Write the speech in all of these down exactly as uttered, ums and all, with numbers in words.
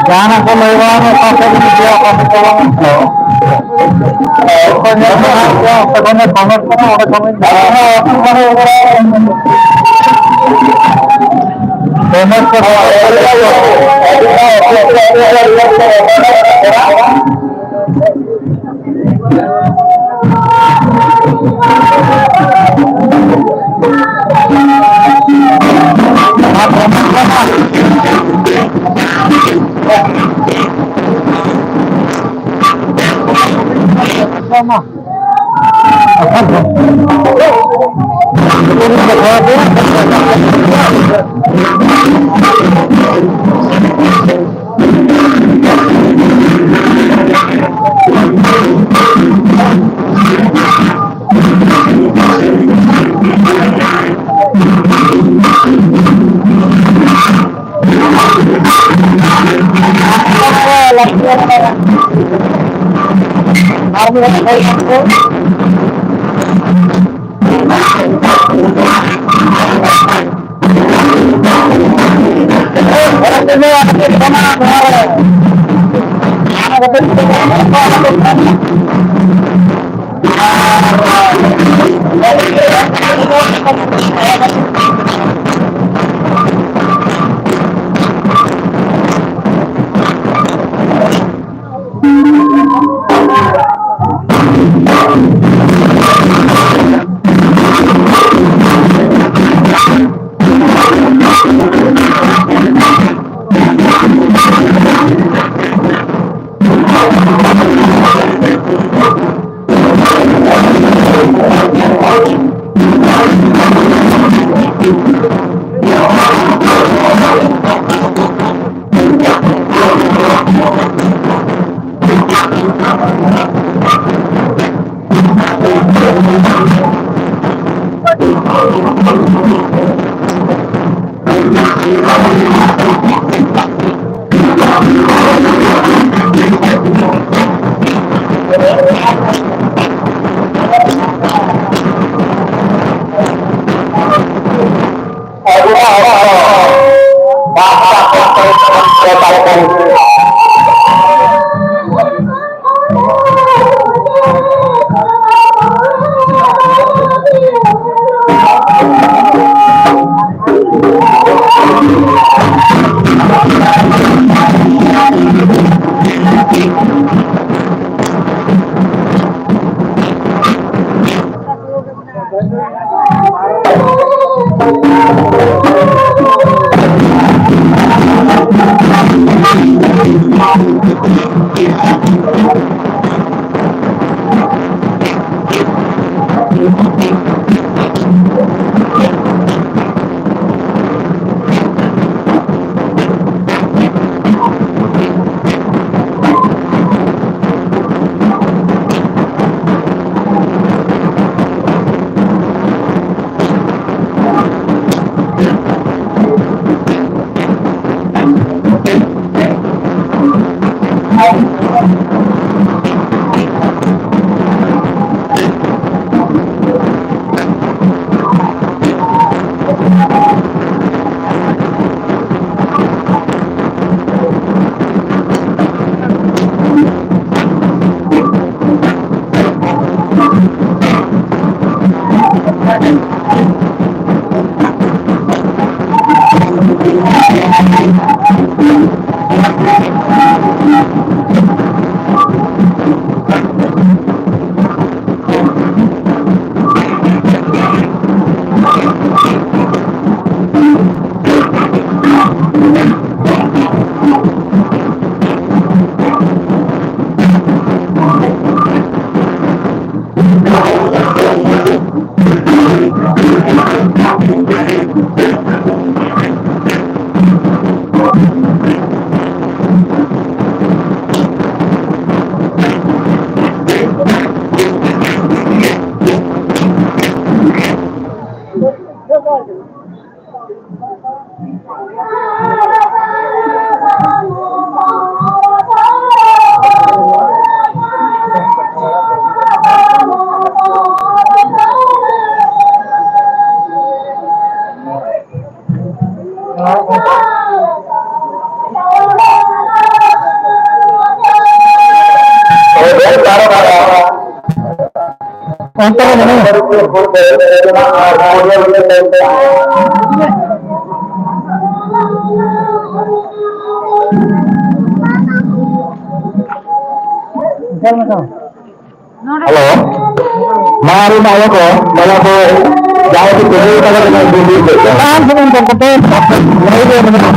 ᱡᱟᱦᱟᱱᱟᱜ ᱠᱚ ᱞᱟᱹᱭ ᱵᱟᱲᱟ ᱢᱮ, ᱚᱠᱟ ᱥᱮᱫ ᱵᱚᱱ ᱤᱫᱤᱭᱟ, ᱚᱠᱟ ᱥᱮᱫ ᱫᱚ ᱵᱟᱝ᱾ ᱚᱠᱚᱭ ᱧᱮᱞ ᱥᱟᱱᱟᱭᱮᱫ ᱯᱮᱭᱟ, ᱚᱱᱛᱮ ᱠᱷᱚᱱ ᱜᱮ comment ᱠᱚᱨᱮ, ᱚᱸᱰᱮ ᱠᱷᱚᱱ ᱜᱮ comment ᱠᱚ᱾ ᱚᱱᱛᱮ ᱨᱮ ᱢᱮᱱᱟᱭᱟ᱾ ᱦᱮᱞᱳ, ᱢᱟ ᱟᱹᱵᱤᱱ ᱟᱭᱳ ᱠᱚ, ᱵᱟᱵᱟ ᱠᱚ, ᱡᱟᱦᱟᱸᱭ ᱠᱚ ᱛᱤᱸᱜᱩ ᱟᱠᱟᱱᱟ, ᱵᱤᱱ ᱵᱩᱡᱽ ᱫᱟᱲᱮᱭᱟᱜ ᱠᱟᱱᱟ᱾ ᱥᱟᱱᱟᱢ ᱠᱚᱵᱚᱱ ᱠᱚᱞᱠᱟᱛᱟ ᱞᱟᱭᱤᱵᱷ ᱨᱮ ᱢᱮᱱᱟᱜᱼᱟ᱾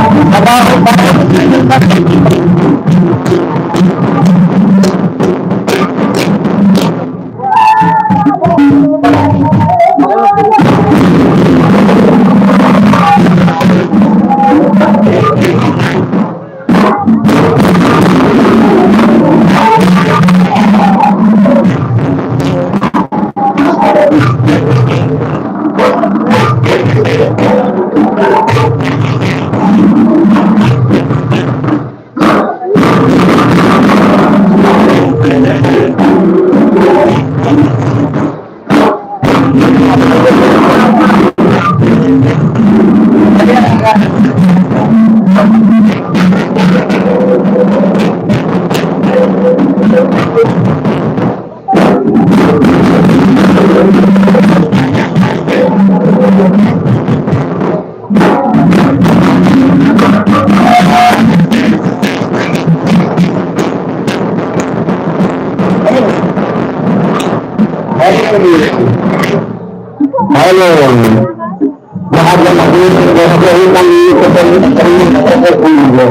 Hello. Jaha jana hui, jaha hui kami ko pen kami ko pen ko.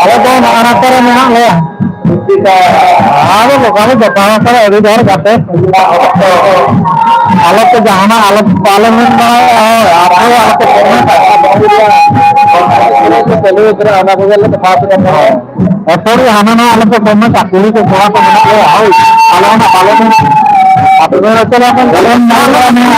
ᱟᱞᱮ ᱫᱚ ᱱᱚᱜᱼᱚ ᱱᱚᱛᱮ ᱨᱮ ᱢᱮᱱᱟᱜ ᱞᱮᱭᱟ᱾ ᱟᱫᱚ ᱵᱚᱠᱟᱨᱚ ᱡᱚᱴᱟᱣ ᱠᱚᱨᱮ ᱟᱹᱰᱤ ᱰᱷᱮᱨ ᱜᱟᱛᱮ᱾ ᱟᱞᱮ ᱛᱮ ᱡᱟᱦᱟᱱᱟᱜ ᱟᱞᱮ ᱵᱟᱞᱮ ᱢᱮᱱ ᱵᱟᱲᱟᱭᱟ, ᱦᱳᱭ, ᱟᱯᱮ ᱟᱞᱮ ᱯᱮ ᱠᱚᱢᱮᱱᱴᱟ᱾ ᱪᱟᱹᱞᱩ ᱠᱟᱱᱟ, ᱚᱱᱟ ᱠᱚᱜᱮ ᱞᱮ ᱫᱮᱠᱷᱟᱣ ᱠᱮᱫᱟ᱾ ᱮᱠᱪᱩᱭᱮᱞᱤ ᱦᱟᱱᱟ ᱱᱟᱣᱟ ᱟᱞᱮ ᱠᱚ ᱠᱚᱢᱮᱱᱴᱟ, ᱠᱩᱲᱤ ᱠᱚ ᱠᱚᱲᱟ ᱠᱚ ᱢᱮᱱᱟᱜ ᱞᱮᱭᱟ, ᱦᱳᱭ, ᱟᱞᱮ ᱦᱚᱸ ᱵᱟᱞᱮ ᱢᱮᱱ-, ᱟᱯᱮ ᱫᱚ ᱪᱮᱫ ᱞᱮᱠᱟ ᱯᱮ ᱢᱮᱱ ᱫᱟᱲᱮᱭᱟᱜᱼᱟ?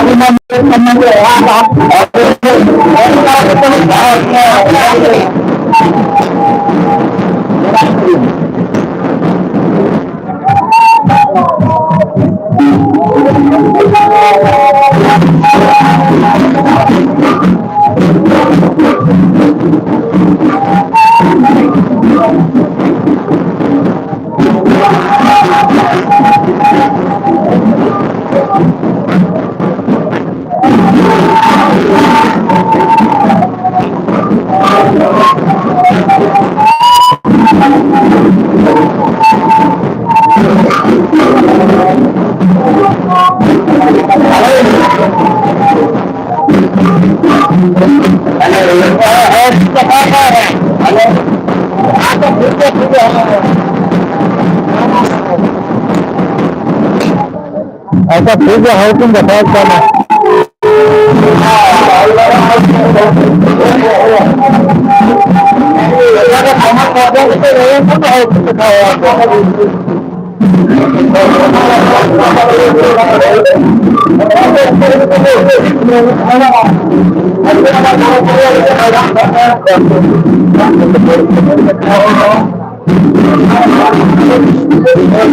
ᱟᱪᱪᱷᱟ, ᱴᱷᱤᱠ ᱜᱮᱭᱟ, ᱦᱚᱲ ᱠᱤᱱ ᱫᱮᱠᱷᱟᱣᱮᱫ ᱠᱚᱣᱟ ᱱᱟᱜ᱾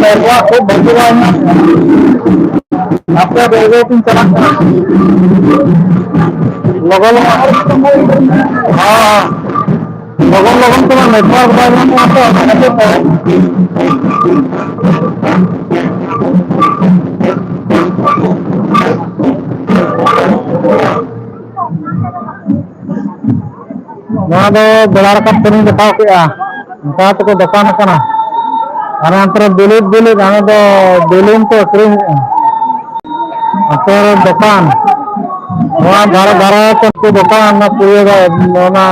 ᱱᱮᱴᱣᱟᱨᱠ ᱠᱷᱩᱵ ᱵᱷᱟᱹᱜᱤ ᱵᱟᱭ ᱧᱟᱢ᱾ ᱟᱯᱮ ᱵᱟᱹᱭ ᱵᱟᱹᱭ ᱛᱤᱧ ᱪᱟᱞᱟᱜ ᱠᱟᱱᱟ᱾ ᱞᱚᱜᱚᱱ ᱞᱚᱜᱚᱱ, ᱦᱮᱸ, ᱞᱚᱜᱚᱱ ᱞᱚᱜᱚᱱ ᱛᱮᱢᱟ ᱱᱮᱴᱣᱟᱨᱠ ᱵᱟᱭ ᱧᱟᱢᱚᱜᱼᱟ ᱛᱚ, ᱚᱱᱟ ᱠᱷᱟᱹᱛᱤᱨ ᱛᱮ᱾ ᱱᱚᱣᱟ ᱫᱚ ᱵᱮᱲᱟ ᱨᱟᱠᱟᱵ ᱠᱷᱚᱱᱤᱧ ᱫᱮᱠᱷᱟᱣ ᱠᱮᱫᱼᱟ᱾ ᱚᱱᱠᱟ ᱛᱮᱠᱚ ᱫᱚᱠᱟᱱ ᱟᱠᱟᱱᱟ᱾ ᱟᱨ ᱚᱱᱛᱮ ᱨᱮ ᱵᱤᱞᱤᱫ ᱵᱤᱞᱤᱫ, ᱦᱟᱱᱮ ᱫᱚ ᱵᱤᱞᱤᱱ ᱠᱚ ᱟᱹᱠᱷᱨᱤᱧᱮᱫᱼᱟ᱾ ᱱᱚᱛᱮ ᱨᱮ ᱫᱚᱠᱟᱱ, ᱱᱚᱣᱟ ᱫᱷᱟᱨᱮ ᱫᱷᱟᱨᱮ ᱛᱮ ᱩᱱᱠᱩ ᱫᱚᱠᱟᱱ, ᱚᱱᱟ ᱠᱩᱲᱤᱭᱟᱹ ᱫᱚ, ᱚᱱᱟ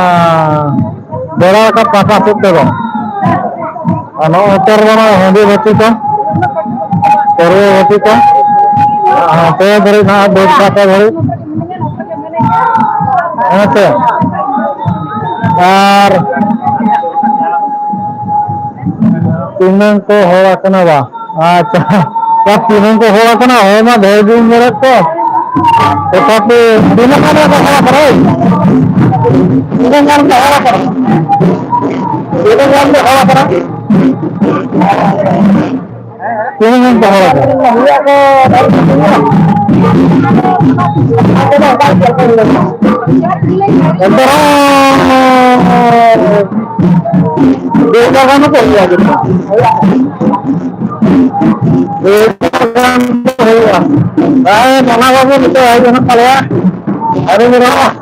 ᱵᱮᱲᱟ ᱨᱟᱠᱟᱵ ᱯᱟᱦᱴᱟ ᱥᱮᱫ ᱛᱮᱫᱚ᱾ ᱟᱨ ᱱᱚᱜᱼᱚ ᱱᱚᱛᱮ ᱨᱮᱫᱚ ᱱᱚᱜᱼᱚᱭ ᱦᱟᱺᱰᱤ ᱵᱷᱟᱹᱴᱤ ᱠᱚ, ᱯᱟᱹᱨᱣᱟᱹ ᱵᱷᱟᱹᱴᱤ ᱠᱚ, ᱟᱨ ᱱᱚᱛᱮ ᱫᱷᱟᱹᱨᱤᱡ ᱱᱟᱦᱟᱜ ᱵᱟᱹᱫᱽ ᱯᱟᱦᱴᱟ ᱫᱷᱟᱹᱨᱤᱡ᱾ ᱦᱮᱸ ᱥᱮ? ᱟᱨ ᱛᱤᱱᱟᱹᱝ ᱠᱚ ᱦᱚᱲ ᱟᱠᱟᱱᱟ ᱵᱟ? ᱟᱪᱪᱷᱟ, ᱟᱨ ᱛᱤᱱᱟᱹᱝ ᱠᱚ ᱦᱚᱲ ᱟᱠᱟᱱᱟ? ᱦᱚᱲ ᱢᱟ ᱰᱷᱮᱨ ᱜᱤᱧ ᱧᱮᱞᱮᱫ ᱠᱚ᱾ ᱛᱚᱛᱷᱟᱯᱤ ᱛᱤᱱᱟᱹᱝ ᱜᱟᱱ ᱠᱚ ᱦᱚᱲ ᱟᱠᱟᱱᱟ? ᱛᱤᱱᱟᱹᱝ ᱜᱟᱱ ᱠᱚ ᱦᱚᱲ ᱟᱠᱟᱱᱟ? ᱛᱤᱱᱟᱹᱝ ᱜᱟᱱ ᱠᱚ ᱦᱚᱲ ᱟᱠᱟᱱᱟ? ᱛᱤᱱᱟᱹᱜ ᱮᱢ ᱫᱚᱦᱚ ᱟᱠᱟᱫᱟ? ᱮᱱᱛᱮ ᱨᱮᱦᱚᱸ ᱫᱩ ᱦᱟᱡᱟᱨ ᱜᱟᱱ ᱫᱚᱠᱚ ᱦᱩᱭᱩᱜᱼᱟ ᱡᱚᱛᱚ᱾ ᱫᱩ ᱦᱟᱡᱟᱨ ᱜᱟᱱ ᱫᱚ ᱦᱩᱭᱩᱜᱼᱟ᱾ ᱦᱮᱸ, ᱱᱟᱱᱟ ᱵᱟᱹᱵᱩ ᱱᱤᱛᱚᱜ ᱦᱮᱡ ᱜᱟᱱᱚᱜ ᱛᱟᱞᱮᱭᱟ᱾ ᱟᱹᱰᱤ ᱢᱟᱨᱟᱝ᱾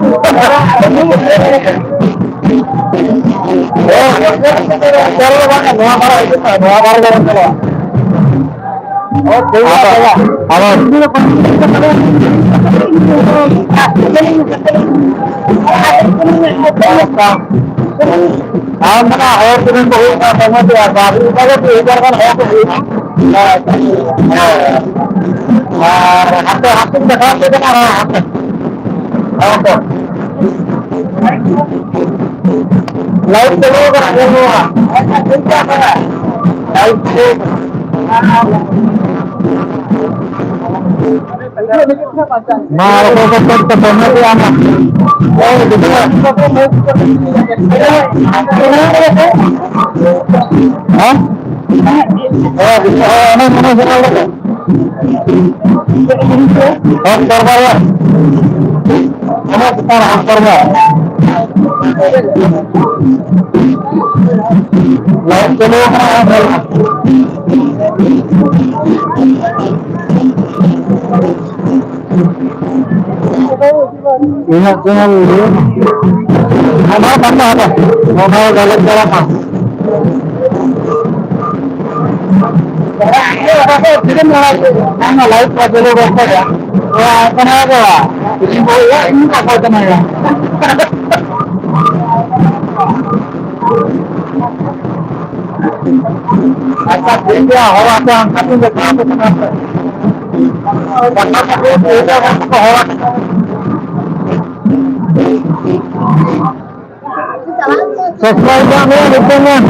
ᱦᱮᱸ, ᱪᱟᱞᱟᱜ ᱵᱟᱝ, ᱱᱚᱣᱟ ᱵᱟᱨ ᱦᱤᱡᱩᱜ ᱢᱮ, ᱱᱚᱣᱟ ᱵᱟᱨ ᱜᱮ ᱵᱚᱱ ᱪᱟᱞᱟᱜᱼᱟ᱾ ᱦᱳᱭ, ᱴᱷᱤᱠ ᱜᱮᱭᱟ, ᱟᱫᱚ, ᱪᱟᱞᱟᱜ᱾ ᱟᱫᱚ, ᱟᱨ ᱢᱟᱱᱮ ᱦᱚᱲ ᱠᱚ ᱦᱩᱭᱩᱜ ᱠᱟᱱᱟ, ᱥᱚᱢᱚᱭ ᱛᱮ ᱟᱨ ᱵᱟᱨ ᱦᱤᱡᱩᱜ ᱠᱟᱱᱟ, ᱦᱚᱲ ᱠᱚ ᱦᱩᱭᱩᱜ ᱠᱟᱱᱟ᱾ ᱦᱮᱸ, ᱦᱮᱸ᱾ ᱟᱨ ᱦᱟᱱᱛᱮ ᱦᱟᱱᱛᱮᱧ ᱫᱮᱠᱷᱟᱣ ᱟᱯᱮ ᱠᱟᱱᱟ, ᱟᱨ ᱦᱟᱱᱛᱮ᱾ ᱦᱮᱸ ᱛᱚ᱾ ᱞᱟᱭᱤᱴ ᱪᱟᱹᱞᱩ ᱟᱠᱟᱱᱟ, ᱧᱮᱞ ᱧᱟᱢᱚᱜᱼᱟ᱾ ᱞᱟᱭᱤᱴ ᱪᱟᱹᱞᱩ ᱟᱠᱟᱱᱟ᱾ ᱢᱟ, ᱚᱠᱚᱭ ᱠᱚ ᱪᱮᱫ ᱠᱚ ᱯᱮ ᱮᱢᱟ ᱯᱮᱭᱟ ᱱᱟᱜ? ᱦᱮᱸ? ᱦᱮᱸ, ᱦᱮᱸ, ᱚᱱᱟ, ᱚᱱᱟ ᱡᱟᱭᱜᱟ ᱨᱮ᱾ ᱦᱚᱲ ᱫᱚᱨᱵᱟᱨ ᱨᱮ᱾ ᱚᱱᱟ ᱪᱮᱛᱟᱱ ᱨᱮ ᱦᱚᱲ ᱫᱚᱨᱵᱟᱨ᱾ ᱞᱟᱭᱤᱴ ᱪᱟᱹᱞᱩ ᱟᱠᱟᱱᱟ, ᱧᱮᱞ ᱢᱮ᱾ ᱤᱧᱟᱹᱜ ᱪᱮᱱᱮᱞ ᱨᱮ ᱟᱢᱟᱜ ᱵᱟᱝ ᱛᱟᱦᱮᱱᱟ, ᱚᱱᱟ ᱜᱟᱞᱚᱪ ᱪᱟᱞᱟᱜ ᱠᱟᱱᱟ᱾ ᱞᱟᱭᱤᱴ ᱠᱚ ᱪᱟᱹᱞᱩ ᱜᱚᱫ ᱠᱟᱜᱼᱟ᱾ ᱚᱲᱟᱜ ᱠᱟᱱᱟ ᱠᱚ᱾ ᱤᱧ ᱵᱟᱹᱦᱩ ᱤᱧ ᱠᱟᱠᱚ ᱠᱟᱱᱟ᱾ ᱟᱪᱪᱷᱟ, ᱴᱷᱤᱠ ᱜᱮᱭᱟ, ᱦᱚᱲ ᱟᱯᱮ ᱚᱱᱠᱟ ᱜᱮ ᱵᱮᱵᱚᱦᱟᱨ ᱯᱮ ᱠᱟᱱᱟ ᱯᱮ᱾ ᱵᱟᱠᱷᱟᱱ ᱫᱚ ᱦᱚᱲ subscribe ᱠᱟᱜ ᱢᱮ ᱢᱤᱫᱴᱮᱱ ᱜᱟᱱ᱾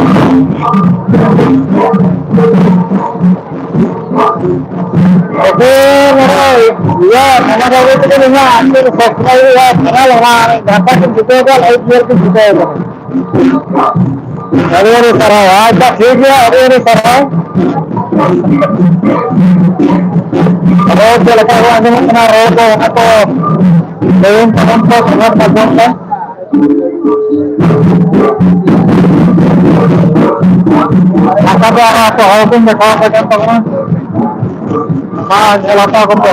ᱟᱫᱚ ᱱᱚᱰᱮ ᱤᱭᱟᱹ ᱠᱷᱟᱱᱟ ᱵᱟᱹᱵᱩ ᱛᱟᱹᱠᱤᱱ ᱤᱧᱟᱹᱜ ᱟᱹᱛᱩ ᱨᱮ subscribe ᱦᱩᱭᱩᱜᱼᱟ, channel ᱚᱱᱟ ᱜᱷᱟᱱᱴᱟ ᱠᱤᱱ ᱪᱷᱩᱴᱟᱹᱣ ᱠᱟᱜᱼᱟ, like share ᱠᱤᱱ ᱪᱷᱩᱴᱟᱹᱣ ᱠᱟᱱᱟ᱾ ᱟᱹᱰᱤ ᱟᱹᱰᱤ ᱥᱟᱨᱦᱟᱣ᱾ ᱟᱪᱪᱷᱟ, ᱴᱷᱤᱠ ᱜᱮᱭᱟ, ᱟᱹᱰᱤ ᱟᱹᱰᱤ ᱥᱟᱨᱦᱟᱣ᱾ ᱟᱫᱚ ᱪᱮᱫ ᱞᱮᱠᱟ ᱠᱚ ᱟᱸᱡᱚᱢᱚᱜ ᱠᱟᱱᱟ ᱨᱚᱲ ᱠᱚ, ᱚᱱᱟ ᱠᱚ ᱞᱟᱹᱭᱟᱹᱧ ᱛᱟᱵᱚᱱ ᱯᱮ comment ᱢᱟᱫᱽᱫᱷᱚᱢ ᱛᱮ᱾ ᱟᱥᱟ ᱫᱚ ᱟᱨᱚ ᱟᱯᱮ ᱦᱚᱲ ᱠᱚᱧ ᱫᱮᱠᱷᱟᱣ ᱟᱯᱮ ᱠᱟᱱ ᱛᱟᱵᱚᱱᱟ᱾ ᱢᱟ, ᱧᱮᱞ ᱦᱟᱛᱟᱣ ᱠᱟᱛᱮ᱾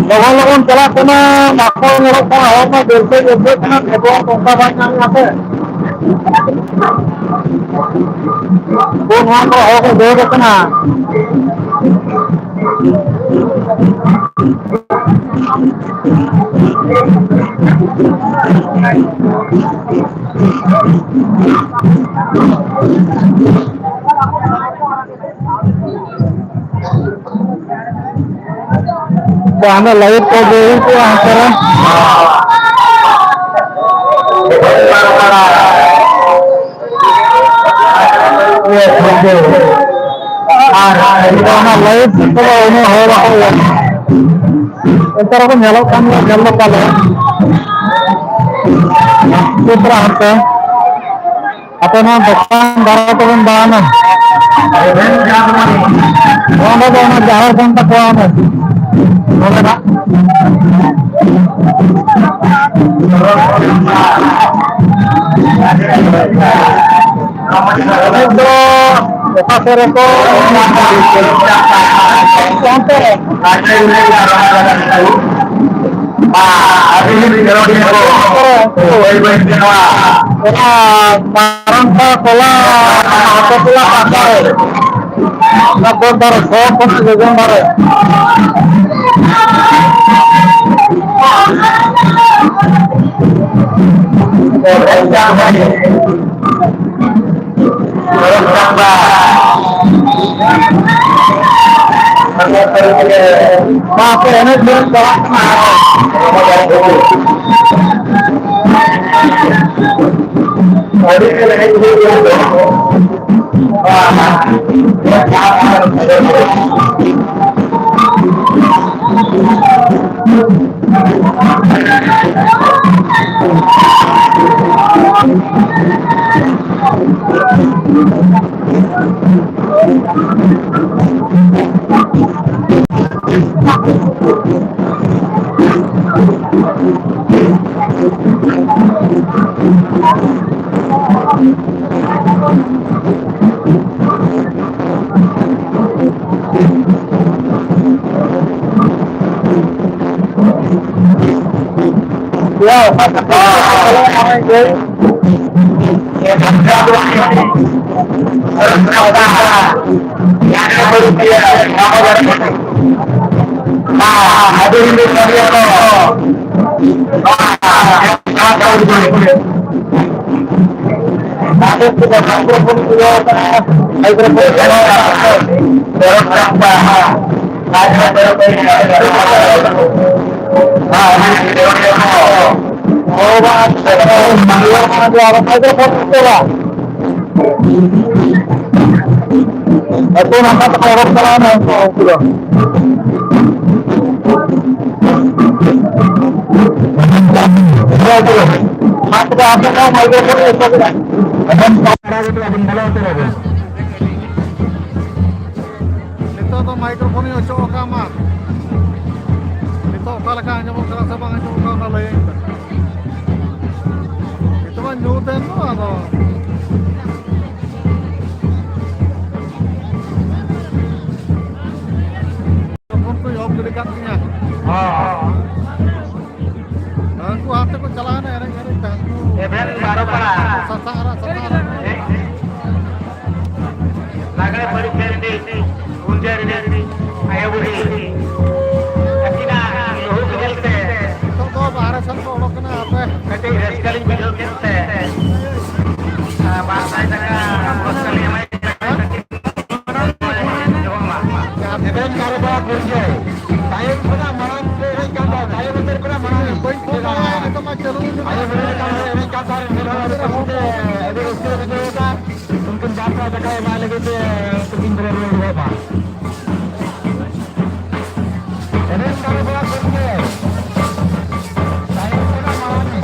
ᱞᱚᱜᱚᱱ ᱞᱚᱜᱚᱱ ᱪᱟᱞᱟᱜ ᱠᱟᱱᱟ, ᱵᱟᱠᱚ ᱧᱮᱞᱚᱜ ᱠᱟᱱᱟ, ᱦᱚᱲ ᱢᱟ ᱡᱳᱨ ᱥᱮ ᱡᱳᱨ ᱠᱟᱱᱟ, network ᱚᱱᱠᱟ ᱵᱟᱭ ᱧᱟᱢᱮᱫᱼᱟ ᱥᱮ᱾ ᱯᱷᱳᱱ ᱱᱚᱣᱟ ᱠᱚᱨᱮ ᱦᱚᱲ ᱠᱚ ᱡᱳᱨ ᱟᱠᱟᱱᱟ᱾ ᱦᱟᱱᱮ ᱞᱟᱭᱤᱴ ᱠᱚ ᱡᱮ ᱦᱩᱭ ᱠᱚᱜᱼᱟ ᱦᱟᱱᱛᱮ ᱨᱮ᱾ ᱟᱨ ᱚᱱᱟ ᱞᱟᱭᱤᱴ ᱠᱚᱫᱚ ᱩᱱᱟᱹᱜ ᱦᱚᱲ ᱵᱟᱠᱚ ᱤᱭᱟᱹ᱾ ᱮᱱᱛᱮ ᱨᱮᱦᱚᱸ ᱧᱮᱞᱚᱜ ᱠᱟᱱ ᱜᱮᱭᱟ, ᱧᱮᱞ ᱫᱚ ᱯᱟᱞᱮ᱾ ᱪᱮᱫ ᱛᱚᱨᱟ ᱦᱟᱱᱛᱮ? ᱟᱯᱮ ᱱᱚᱣᱟ ᱫᱚᱠᱟᱱ ᱫᱟᱨᱟᱭ ᱛᱮᱵᱚᱱ ᱫᱟᱬᱟᱱᱟ᱾ ᱱᱚᱰᱮ ᱫᱚ ᱚᱱᱟ ᱡᱟᱦᱮᱨ ᱠᱟᱱ ᱛᱟᱠᱚᱣᱟ, ᱚᱱᱮ ᱱᱚᱰᱮᱱᱟᱜ᱾ ᱮᱱᱮᱡ ᱫᱚ ᱚᱠᱟ ᱥᱮᱫ ᱨᱮᱠᱚ ᱚᱱᱛᱮ ᱨᱮ᱾ ᱚᱱᱟ ᱢᱟᱨᱟᱝ ᱯᱟᱲᱟ ᱴᱚᱞᱟ, ᱦᱟᱛᱟ ᱴᱚᱞᱟ ᱯᱟᱦᱴᱟ ᱨᱮ᱾ ᱚᱱᱟ ᱵᱚᱱ ᱫᱷᱟᱨᱮ, ᱥᱚ ᱠᱷᱚᱱ ᱡᱚᱡᱚᱢ ᱫᱷᱟᱨᱮ᱾ ᱵᱟᱯᱮ ᱮᱱᱮᱡ ᱥᱮᱨᱮᱧ ᱪᱟᱞᱟᱜ ᱠᱟᱱᱟ᱾ ᱟᱹᱰᱤ ᱜᱮ ᱮᱱᱮᱡ ᱦᱩᱭᱩᱜ ᱠᱟᱱᱟ᱾ ᱟᱹᱛᱩ ᱱᱟᱠᱷᱟ ᱛᱮᱠᱚ ᱚᱰᱚᱠ ᱪᱟᱞᱟᱣᱱᱟ ᱩᱱᱠᱩ, ᱩᱱᱠᱩ ᱫᱚ᱾ ᱢᱟ ᱛᱚᱵᱮ ᱟᱯᱮ ᱠᱚ ᱢᱟᱭᱠᱨᱳᱯᱷᱳᱱ ᱨᱮ ᱮᱥᱮᱫ ᱵᱮᱱ᱾ ᱟᱵᱮᱱ ᱵᱚᱞᱚ ᱩᱛᱟᱹᱨᱚᱜ ᱵᱮᱱ᱾ ᱱᱤᱛᱚᱜ ᱫᱚ ᱢᱟᱭᱠᱨᱳᱯᱷᱳᱱ ᱤᱧ ᱚᱪᱚᱜ ᱟᱠᱟᱫ ᱢᱟ᱾ ᱱᱤᱛᱚᱜ ᱚᱠᱟ ᱞᱮᱠᱟ ᱟᱸᱡᱚᱢᱚᱜ ᱠᱟᱱᱟ ᱥᱮ ᱵᱟᱝ ᱟᱸᱡᱚᱢᱚᱜ ᱠᱟᱱᱟ, ᱚᱱᱟ ᱞᱟᱹᱭᱟᱹᱧ ᱯᱮ᱾ ᱱᱤᱛᱚᱜ ᱢᱟ ᱧᱩᱛ ᱮᱱ ᱫᱚ, ᱟᱫᱚ ᱯᱷᱳᱱ ᱠᱚ ᱚᱯᱷ ᱜᱤᱰᱤ ᱠᱟᱜ ᱛᱤᱧᱟ᱾ ᱦᱚᱸ᱾ ᱩᱱᱠᱩ ᱦᱟᱱᱛᱮ ᱠᱚ ᱪᱟᱞᱟᱣᱮᱱᱟ ᱮᱱᱮᱡ ᱮᱱᱮᱡ ᱛᱮ᱾ ᱩᱱᱠᱩ ᱮᱵᱷᱮᱱ ᱵᱟᱨᱚ ᱯᱟᱲᱟ᱾ ᱥᱟᱥᱟᱝ ᱟᱨᱟᱜ, ᱥᱟᱥᱟᱝ ᱟᱨᱟᱜ᱾ ᱞᱟᱜᱽᱲᱮ ᱯᱟᱹᱨᱤ ᱠᱷᱮᱞ ᱨᱤᱱᱤᱡ ᱜᱩᱸᱡᱟᱹ ᱨᱤᱱᱤᱡ ᱟᱭᱳ ᱵᱩᱰᱷᱤ ᱟᱹᱠᱤᱱᱟᱜ ᱞᱩᱦᱩᱠ ᱧᱮᱞ ᱛᱮ ᱱᱤᱛᱚᱜ ᱫᱚ ᱵᱟᱦᱨᱮ ᱥᱮᱱ ᱠᱚ ᱚᱰᱚᱠ ᱮᱱᱟ, ᱦᱟᱯᱮ᱾ ᱠᱟᱹᱴᱤᱡ ᱨᱟᱹᱥᱠᱟᱹ ᱞᱤᱧ ᱵᱩᱡᱷᱟᱹᱣ ᱠᱮᱫ ᱛᱮ, ᱟᱨ ᱵᱟᱨ ᱥᱟᱭ ᱴᱟᱠᱟ ᱯᱩᱨᱚᱥᱠᱟᱨ ᱞᱤᱧ ᱮᱢᱟᱭ ᱠᱟᱱᱟ᱾ ᱮᱵᱷᱮᱱ ᱵᱟᱨᱚ ᱯᱟᱲᱟ ᱜᱩᱸᱡᱟᱹ᱾ ᱛᱟᱭᱚᱢ ᱠᱷᱚᱱᱟᱜ ᱢᱟᱲᱟᱝ ᱨᱮ ᱦᱮᱡ ᱠᱟᱱ ᱛᱟᱭᱟ, ᱛᱟᱭᱚᱢ ᱩᱛᱟᱹᱨ ᱠᱷᱚᱱᱟᱜ ᱢᱟᱲᱟᱝ᱾ ᱵᱟᱹᱧ ᱯᱷᱳᱱ ᱫᱟᱲᱮᱭᱟᱜᱼᱟ, ᱱᱤᱛᱚᱜ ᱢᱟ ᱪᱟᱹᱞᱩ ᱟᱠᱟᱱᱟ᱾ ᱟᱭᱳ ᱵᱩᱰᱷᱤ ᱞᱮᱠᱟ ᱦᱚᱲ ᱮᱱᱮᱡ ᱠᱟᱱ ᱛᱟᱦᱮᱸ, ᱩᱱᱤ ᱦᱚᱸ ᱨᱟᱹᱥᱠᱟᱹ ᱵᱩᱡᱷᱟᱹᱣ ᱮᱫᱟ᱾ ᱩᱱᱠᱤᱱ ᱵᱟᱨ ᱥᱟᱭ ᱴᱟᱠᱟ ᱮᱢᱟᱭ ᱞᱟᱹᱜᱤᱫ ᱛᱮ ᱩᱱᱠᱤᱱ ᱫᱚᱞᱮ ᱨᱩᱣᱟᱹᱲ ᱜᱚᱫ ᱢᱟ᱾ ᱮᱱᱮᱡ ᱛᱟᱵᱚ ᱠᱚᱲᱟ ᱠᱩᱲᱤ ᱜᱮ᱾ ᱛᱟᱭᱚᱢ ᱛᱮᱫᱚ ᱢᱟᱲᱟᱝ ᱜᱮ᱾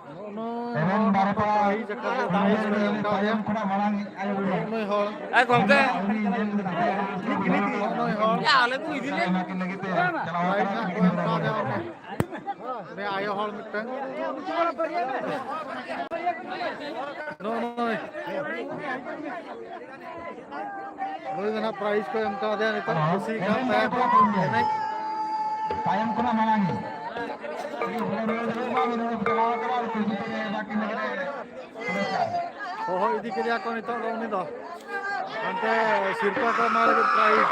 ᱱᱚᱜᱼᱚ ᱱᱚᱜᱼᱚᱭ ᱦᱚᱲ ᱱᱚᱝᱠᱟ ᱯᱨᱟᱭᱤᱡᱽ ᱟᱠᱟ ᱫᱚ ᱯᱨᱟᱭᱤᱡᱽ ᱠᱚ ᱮᱢ ᱠᱟᱣᱫᱮᱭᱟ᱾ ᱱᱚᱜᱼᱚ ᱱᱚᱜᱼᱚᱭ ᱦᱚᱲ᱾ ᱟᱨ ᱜᱚᱢᱠᱮ, ᱱᱚᱜᱼᱚ ᱱᱚᱜᱼᱚᱭ ᱦᱚᱲ᱾ ᱯᱨᱟᱭᱤᱡᱽ ᱦᱟᱸᱜ ᱠᱚ ᱮᱢ ᱠᱟᱣᱫᱮᱭᱟ ᱚᱸᱰᱮ᱾ ᱩᱱᱤ ᱟᱭᱳ ᱦᱚᱲ ᱢᱤᱫᱴᱟᱝ᱾ ᱱᱚᱜᱼᱚ ᱱᱚᱜᱼᱚᱭ᱾ ᱱᱩᱭ ᱫᱚ ᱱᱟᱦᱟᱜ ᱯᱨᱟᱭᱤᱡᱽ ᱠᱚ ᱮᱢ ᱠᱟᱣᱫᱮᱭᱟ ᱱᱤᱛᱚᱜ ᱠᱩᱥᱤ ᱠᱟᱱ ᱛᱟᱭᱟ ᱠᱚ ᱮᱱᱮᱡ᱾ ᱛᱟᱭᱚᱢ ᱠᱷᱚᱱᱟᱜ ᱢᱟᱲᱟᱝ ᱤᱧ᱾ ᱦᱚᱦᱚ ᱤᱫᱤ ᱠᱮᱫᱮᱭᱟ ᱠᱚ ᱱᱤᱛᱚᱜ ᱫᱚ ᱩᱱᱤ ᱫᱚ᱾ ᱦᱟᱱᱛᱮ ᱥᱤᱨᱯᱟᱹ ᱠᱚ ᱮᱢᱟ ᱞᱟᱹᱜᱤᱫ ᱯᱨᱟᱭᱤᱡᱽ᱾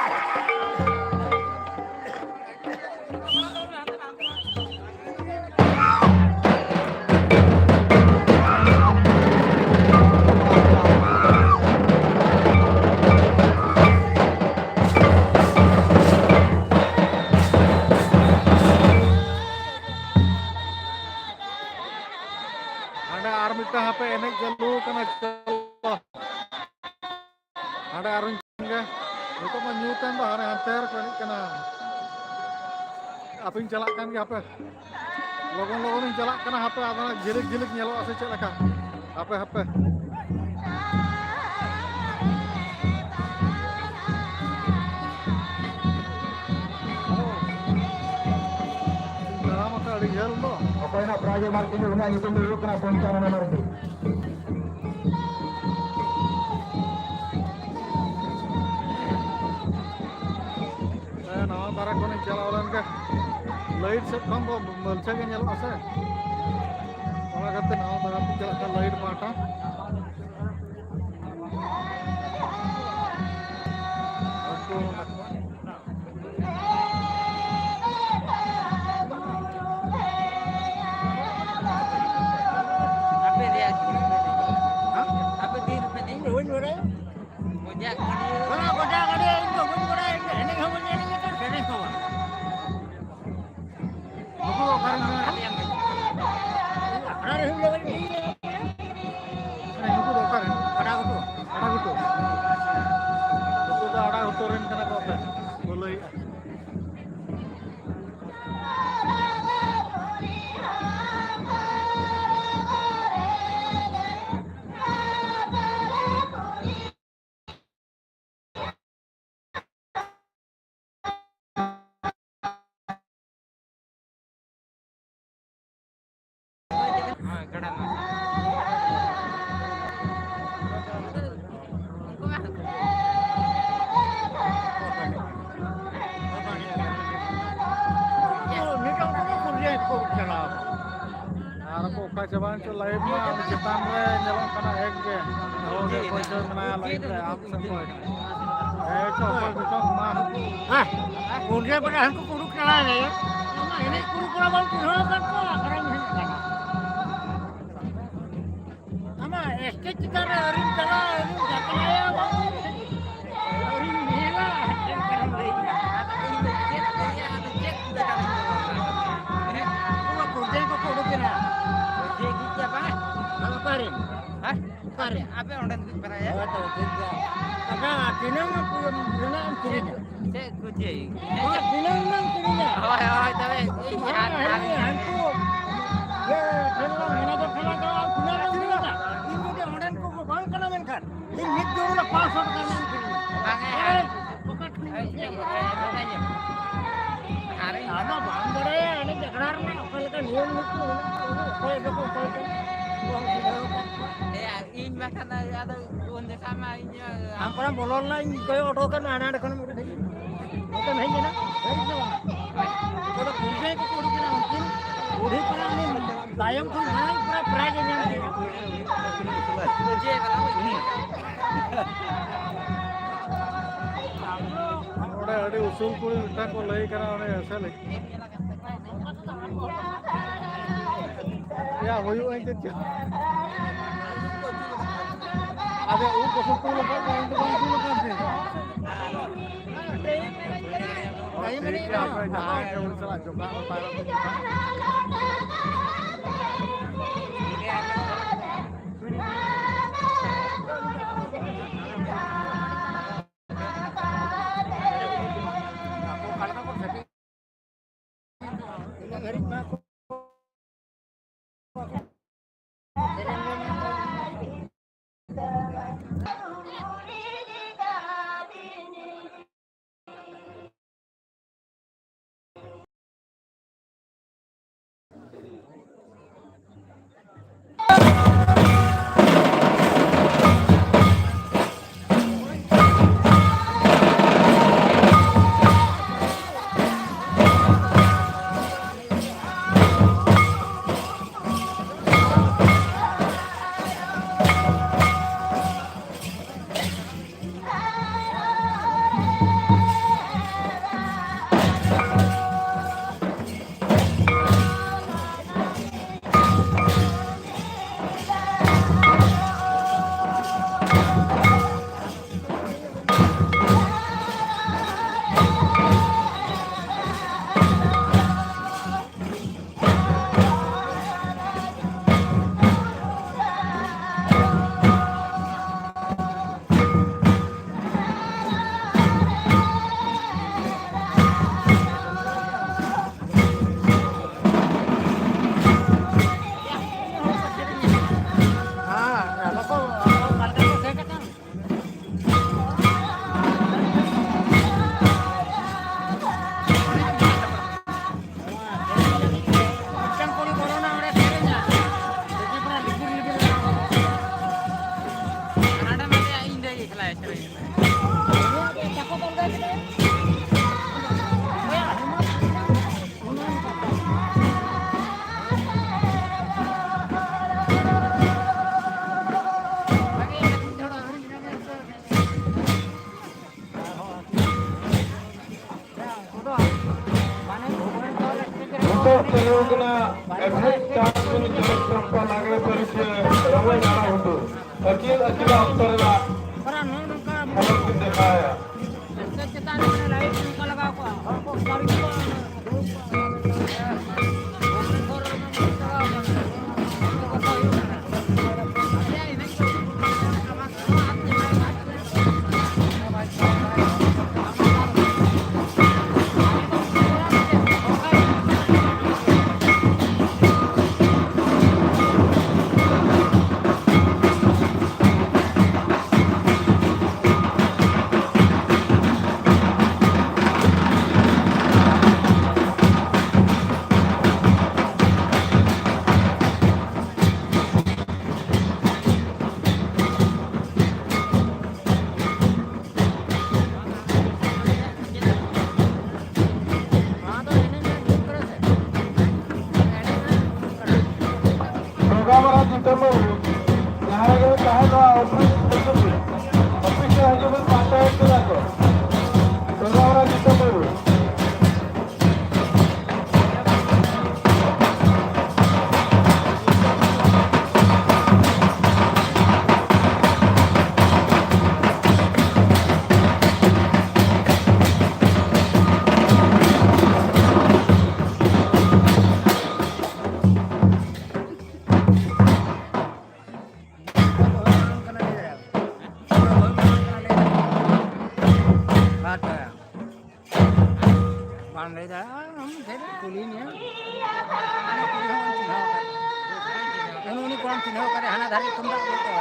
ᱦᱟᱸᱰᱮ ᱟᱨ ᱢᱤᱫᱴᱟᱝ ᱦᱟᱯᱮ ᱮᱱᱮᱡ ᱪᱟᱹᱞᱩ ᱠᱟᱱᱟ, ᱪᱚᱞᱚ᱾ ᱦᱟᱸᱰᱮ ᱟᱨᱚᱧ ᱜᱮ᱾ ᱱᱤᱛᱚᱜ ᱢᱟ ᱧᱩᱛ ᱮᱱ ᱫᱚ, ᱦᱟᱱᱮ ᱦᱟᱱᱛᱮ ᱨᱮᱠᱚ ᱮᱱᱮᱡ ᱠᱟᱱᱟ᱾ ᱦᱟᱯᱮᱧ ᱪᱟᱞᱟᱜ ᱠᱟᱱ ᱜᱮ, ᱦᱟᱯᱮ᱾ ᱞᱚᱜᱚᱱ ᱞᱚᱜᱚᱱᱤᱧ ᱪᱟᱞᱟᱜ ᱠᱟᱱᱟ, ᱦᱟᱯᱮ᱾ ᱟᱫᱚ ᱚᱱᱟ ᱡᱷᱤᱞᱤᱠ ᱡᱷᱤᱞᱤᱠ ᱧᱮᱞᱚᱜᱼᱟ ᱥᱮ ᱪᱮᱫ ᱞᱮᱠᱟ? ᱦᱟᱯᱮ, ᱦᱟᱯᱮ᱾ ᱛᱟᱲᱟᱢ ᱟᱠᱟᱫ ᱟᱹᱰᱤ ᱡᱷᱟᱹᱞ ᱫᱚ᱾ ᱚᱠᱚᱭ ᱱᱟᱜ ᱯᱨᱟᱭᱤᱡᱽ ᱮ ᱮᱢᱟ ᱠᱤᱱᱟ, ᱩᱱᱤᱭᱟᱜ ᱧᱩᱛᱩᱢ ᱫᱚ ᱦᱩᱭᱩᱜ ᱠᱟᱱᱟ ᱯᱚᱧᱪᱟᱱᱚᱱ ᱢᱟᱨᱰᱤ᱾ ᱦᱮᱸ, ᱱᱟᱣᱟ ᱫᱷᱟᱨᱟ ᱠᱷᱚᱱᱤᱧ ᱪᱟᱞᱟᱣ ᱞᱮᱱ ᱜᱮ᱾ ᱞᱟᱭᱤᱴ ᱥᱮᱫ ᱠᱷᱚᱱ ᱫᱚ ᱢᱟᱹᱞᱪᱷᱟᱹ ᱜᱮ ᱧᱮᱞᱚᱜᱼᱟ ᱥᱮ, ᱚᱱᱟ ᱠᱷᱟᱹᱛᱤᱨ ᱱᱟᱣᱟ ᱫᱷᱟᱨᱟ ᱛᱮ ᱪᱟᱞᱟᱜ ᱠᱷᱟᱱ ᱞᱟᱭᱤᱴ ᱯᱟᱦᱴᱟ᱾ ᱟᱯᱮ ᱨᱮᱭᱟᱜ ᱠᱤ? ᱦᱮᱸ? ᱟᱯᱮ ᱛᱤᱱ ᱨᱮᱯᱮ ᱮᱱᱮᱡ? ᱤᱧ ᱫᱚ ᱵᱟᱹᱧ ᱵᱟᱲᱟᱭᱟ᱾ ᱜᱚᱡᱟᱜ ᱜᱟᱹᱰᱭᱟᱹ᱾ ᱦᱮᱸ, ᱜᱚᱡᱟᱜ ᱜᱟᱹᱰᱭᱟᱹ, ᱤᱧ ᱫᱚ ᱵᱟᱹᱧ ᱵᱟᱲᱟᱭᱟ, ᱤᱧ ᱫᱚ ᱮᱱᱮᱡ ᱦᱚᱸ ᱵᱟᱹᱧ ᱮᱱᱮᱡ ᱟᱠᱟᱫᱟ, ᱥᱮᱨᱮᱧ ᱦᱚᱸ ᱵᱟᱝ᱾ ᱱᱩᱠᱩ ᱫᱚ ᱚᱠᱟᱨᱮᱱ ᱠᱟᱱᱟ? ᱟᱠᱷᱲᱟ ᱨᱮ ᱦᱩᱭ ᱞᱮᱱ ᱜᱮ᱾ ᱦᱮᱸ, ᱱᱩᱠᱩ ᱫᱚ ᱚᱠᱟᱨᱮᱱ? ᱠᱟᱰᱟ ᱜᱷᱩᱴᱩ᱾ ᱠᱟᱰᱟ ᱜᱷᱩᱴᱩ? ᱦᱳᱭ, ᱜᱟᱰᱟ ᱨᱮᱱᱟᱜ᱾ ᱩᱱᱠᱩ ᱢᱟ ᱦᱟᱹᱠᱩ᱾ ᱱᱤᱛᱚᱜ ᱩᱱᱠᱩ ᱫᱚ ᱠᱩᱲᱤᱭᱟᱹ ᱠᱚ ᱪᱟᱞᱟᱣ ᱟᱠᱟᱱᱟ᱾ ᱟᱨ ᱠᱚ ᱚᱠᱟ ᱪᱟᱵᱟᱭᱮᱱ ᱪᱚ ᱞᱟᱭᱤᱴ ᱢᱟ, ᱚᱱᱟ ᱪᱮᱛᱟᱱ ᱨᱮ ᱧᱮᱞᱚᱜ ᱠᱟᱱᱟ ᱮᱠ ᱜᱮ᱾ ᱦᱚᱲ ᱜᱮ ᱚᱠᱚᱭ ᱪᱚ ᱢᱮᱱᱟᱭᱟ ᱞᱟᱭᱤᱴ ᱨᱮ, ᱟᱯ ᱥᱮ ᱚᱠᱚᱭ? ᱦᱮᱸ, ᱪᱚ, ᱚᱠᱚᱭ ᱠᱚᱪᱚ ᱢᱟ᱾ ᱦᱮᱸ, ᱩᱱᱤ ᱵᱚᱞᱮ ᱦᱟᱹᱱᱠᱩ ᱠᱚ ᱩᱰᱩᱠ ᱪᱟᱞᱟᱣ ᱮᱱᱟ᱾ ᱟᱢᱟᱜ ᱮᱱᱮᱡ ᱠᱩᱲᱤ ᱠᱚᱲᱟ ᱵᱟᱢ ᱪᱤᱱᱦᱟᱹᱣ ᱟᱠᱟᱫ ᱠᱚᱣᱟ, ᱚᱠᱟᱨᱮᱢ ᱦᱮᱡ ᱟᱠᱟᱱᱟ? ᱟᱢᱟᱜ ᱥᱴᱮᱡᱽ ᱪᱮᱛᱟᱱ ᱨᱮ ᱟᱹᱣᱨᱤᱢ ᱪᱟᱞᱟᱜᱼᱟ, ᱟᱹᱣᱨᱤᱢ ᱡᱟᱛᱨᱟᱭᱟ, ᱵᱟᱝ? ᱟᱹᱣᱨᱤᱢ ᱧᱮᱞᱟ, ᱪᱮᱫ ᱞᱮᱠᱟᱢ ᱞᱟᱹᱭᱮᱜᱼᱟ? ᱟᱫᱚ ᱤᱧ ᱫᱚ ᱪᱮᱫ ᱞᱟᱹᱭᱟ, ᱟᱫᱚ ᱪᱮᱫ ᱞᱮᱠᱟᱢ ᱞᱟᱹᱭᱟ? ᱦᱮᱸ? ᱩᱱᱠᱩ ᱢᱟ ᱠᱩᱲᱤ ᱠᱚᱠᱚ ᱩᱰᱩᱠ ᱮᱱᱟ᱾ ᱴᱷᱤᱠ ᱜᱮᱭᱟ, ᱵᱟᱝ? ᱟᱫᱚ ᱚᱠᱟᱨᱮ? ᱦᱮᱸ? ᱚᱠᱟᱨᱮ? ᱟᱯᱮ ᱚᱸᱰᱮ ᱫᱚ ᱵᱟᱲᱟᱭᱟ? ᱦᱳᱭ ᱛᱚ, ᱴᱷᱤᱠ ᱜᱮᱭᱟ᱾ ᱟᱪᱪᱷᱟ, ᱛᱤᱱᱟᱹᱝ ᱮᱢ, ᱛᱤᱱᱟᱹᱝ ᱮᱢ ᱠᱤᱨᱤᱧᱟ? ᱪᱮᱫ ᱠᱚ ᱪᱮᱫ? ᱦᱳᱭ, ᱛᱤᱱᱟᱹᱝ ᱮᱢ ᱠᱤᱨᱤᱧᱟ? ᱦᱳᱭ, ᱦᱳᱭ, ᱛᱚᱵᱮ ᱤᱧ ᱦᱟᱱ-, ᱦᱟᱱ-, ᱦᱟᱱ-, ᱦᱟᱱᱠᱩ, ᱤᱭᱟᱹ, ᱴᱷᱮᱱ ᱞᱟᱝ ᱢᱮᱱᱮᱡᱟᱨ ᱴᱷᱮᱱ ᱞᱟᱝ ᱪᱟᱞᱟᱜᱼᱟ, ᱛᱤᱱᱟᱹᱝ ᱮᱢ ᱠᱤᱨᱤᱧᱟ? ᱤᱧ ᱡᱩᱫᱤ ᱚᱸᱰᱮᱱ ᱠᱚ ᱵᱟᱝ ᱠᱟᱱᱟ ᱢᱮᱱᱠᱷᱟᱱ, ᱤᱧ ᱢᱤᱫ ᱫᱩᱲᱩᱵ ᱨᱮ ᱯᱟᱸᱪᱥᱚ ᱴᱟᱠᱟ ᱨᱮᱱᱟᱜ ᱤᱧ ᱠᱤᱨᱤᱧᱟ᱾ ᱵᱟᱝ, ᱮ, ᱦᱳᱭ, ᱦᱳᱭ, ᱦᱳᱭ, ᱦᱳᱭ, ᱦᱳᱭ᱾ ᱟᱨ ᱤᱧ ᱟᱫᱚ ᱵᱟᱢ ᱵᱟᱲᱟᱭᱟ, ᱚᱱᱮ ᱡᱟᱛᱨᱟ ᱨᱮᱱᱟᱜ ᱚᱠᱟ ᱞᱮᱠᱟ ᱱᱤᱭᱚᱢ ᱱᱤᱛᱤ ᱢᱮᱱᱟᱜᱼᱟ, ᱚᱠᱚᱭ ᱫᱚᱠᱚ ᱚᱠᱚᱭ ᱠᱚ ᱵᱟᱝ ᱵᱩᱡᱷᱟᱹᱣ ᱟᱠᱟᱫ ᱠᱚᱣᱟ᱾ ᱮᱭᱟ, ᱤᱧ ᱵᱟᱠᱷᱟᱱ ᱟᱫᱚ ᱩᱱ ᱡᱚᱠᱷᱟ ᱢᱟ ᱤᱧ ᱟᱢ ᱠᱚᱲᱟ ᱵᱚᱞᱚ ᱞᱮᱱᱟ, ᱤᱧ ᱠᱚᱭᱚᱜ ᱦᱚᱴᱚ ᱠᱟᱜ ᱢᱮ, ᱦᱟᱱᱟ ᱦᱟᱸᱰᱮ ᱠᱷᱚᱱᱮᱢ ᱩᱰᱩᱠ ᱦᱮᱡ ᱮᱱᱟ᱾ ᱱᱚᱛᱮᱢ ᱦᱮᱡ ᱮᱱᱟ, ᱥᱟᱹᱨᱤ ᱥᱮ ᱵᱟᱝ? ᱚᱠᱚᱭ ᱫᱚ ᱠᱩᱲᱤ ᱜᱤᱫᱽᱨᱟᱹ ᱠᱚᱠᱚ ᱩᱰᱩᱠ ᱮᱱᱟ, ᱩᱱᱠᱤᱱ ᱵᱩᱰᱷᱤ ᱯᱟᱨᱟ ᱩᱱᱤ ᱛᱟᱭᱚᱢ ᱠᱷᱚᱱ ᱢᱟᱲᱟᱝ ᱯᱩᱨᱟᱹ prize ᱮ ᱧᱟᱢ ᱠᱮᱫᱟ᱾ ᱱᱚᱰᱮ ᱟᱹᱰᱤ ᱩᱥᱩᱞ ᱠᱩᱲᱤ ᱢᱤᱫᱴᱟᱝ ᱠᱚ ᱞᱟᱹᱭ ᱠᱟᱱᱟ, ᱚᱱᱮ ᱮᱥᱮᱞ ᱭᱟ, ᱦᱩᱭᱩᱜᱼᱟ ᱤᱧ ᱪᱮᱫ ᱪᱚ᱾ ᱟᱫᱚ ᱩᱵ ᱠᱚ ᱥᱩᱯᱩ ᱞᱮᱠᱟ ᱠᱚ, ᱤᱧ ᱫᱚ ᱵᱟᱝ ᱥᱩᱯᱩ ᱞᱮᱠᱟ ᱥᱮ᱾ ᱴᱷᱤᱠ ᱜᱮᱭᱟ, ᱟᱯᱮ ᱡᱟᱦᱟᱸᱭ ᱜᱮ ᱩᱱᱤ ᱥᱟᱞᱟᱜ ᱡᱚᱯᱲᱟᱣ ᱠᱚ ᱛᱟᱦᱮᱱᱟ᱾ ᱮᱵᱷᱮᱱ ᱪᱟᱥ ᱠᱚ ᱡᱚᱲᱚ ᱪᱟᱢᱯᱟ ᱞᱟᱜᱽᱲᱮ ᱯᱟᱹᱨᱤᱥᱮ ᱨᱚᱢᱚᱡᱽ ᱱᱟᱲᱟ ᱦᱚᱴᱚ᱾ ᱟᱹᱠᱤᱞ ᱟᱹᱠᱤᱞ ᱚᱠᱛᱚ ᱨᱮᱱᱟᱜ ᱦᱚᱨᱚᱜ ᱠᱤᱱ ᱫᱮᱠᱷᱟᱣᱮᱫᱼᱟ᱾ ᱯᱨᱳᱜᱨᱟᱢ ᱨᱮ ᱡᱤᱛᱟᱹ ᱢᱩᱨᱢᱩ, ᱡᱟᱦᱟᱸ ᱨᱮᱜᱮ ᱵᱤᱱ ᱛᱟᱦᱮᱸ, ᱱᱚᱣᱟ ᱚᱯᱷᱤᱥ ᱦᱤᱡᱩᱜ ᱵᱤᱱ᱾ ᱚᱯᱷᱤᱥ ᱨᱮ ᱦᱤᱡᱩᱜ ᱵᱤᱱ, ᱯᱟᱸᱪᱴᱟ ᱨᱮ ᱠᱷᱩᱞᱟᱹ ᱠᱚ᱾ ᱯᱨᱳᱜᱨᱟᱢ ᱨᱮ ᱡᱤᱛᱟᱹ ᱢᱩᱨᱢᱩ᱾ ᱵᱟᱝ ᱞᱟᱹᱭ ᱫᱟᱲᱮᱭᱟᱜᱼᱟ, ᱟᱢ ᱴᱷᱮᱱ ᱠᱩᱞᱤ ᱢᱮᱭᱟ᱾ ᱩᱱᱤ, ᱩᱱᱤ ᱠᱚᱲᱟᱢ ᱪᱤᱱᱦᱟᱹᱣ ᱠᱟᱫᱮ, ᱦᱟᱱᱟ ᱫᱷᱟᱨᱮ ᱛᱩᱢᱫᱟᱜ ᱨᱩ ᱠᱚ᱾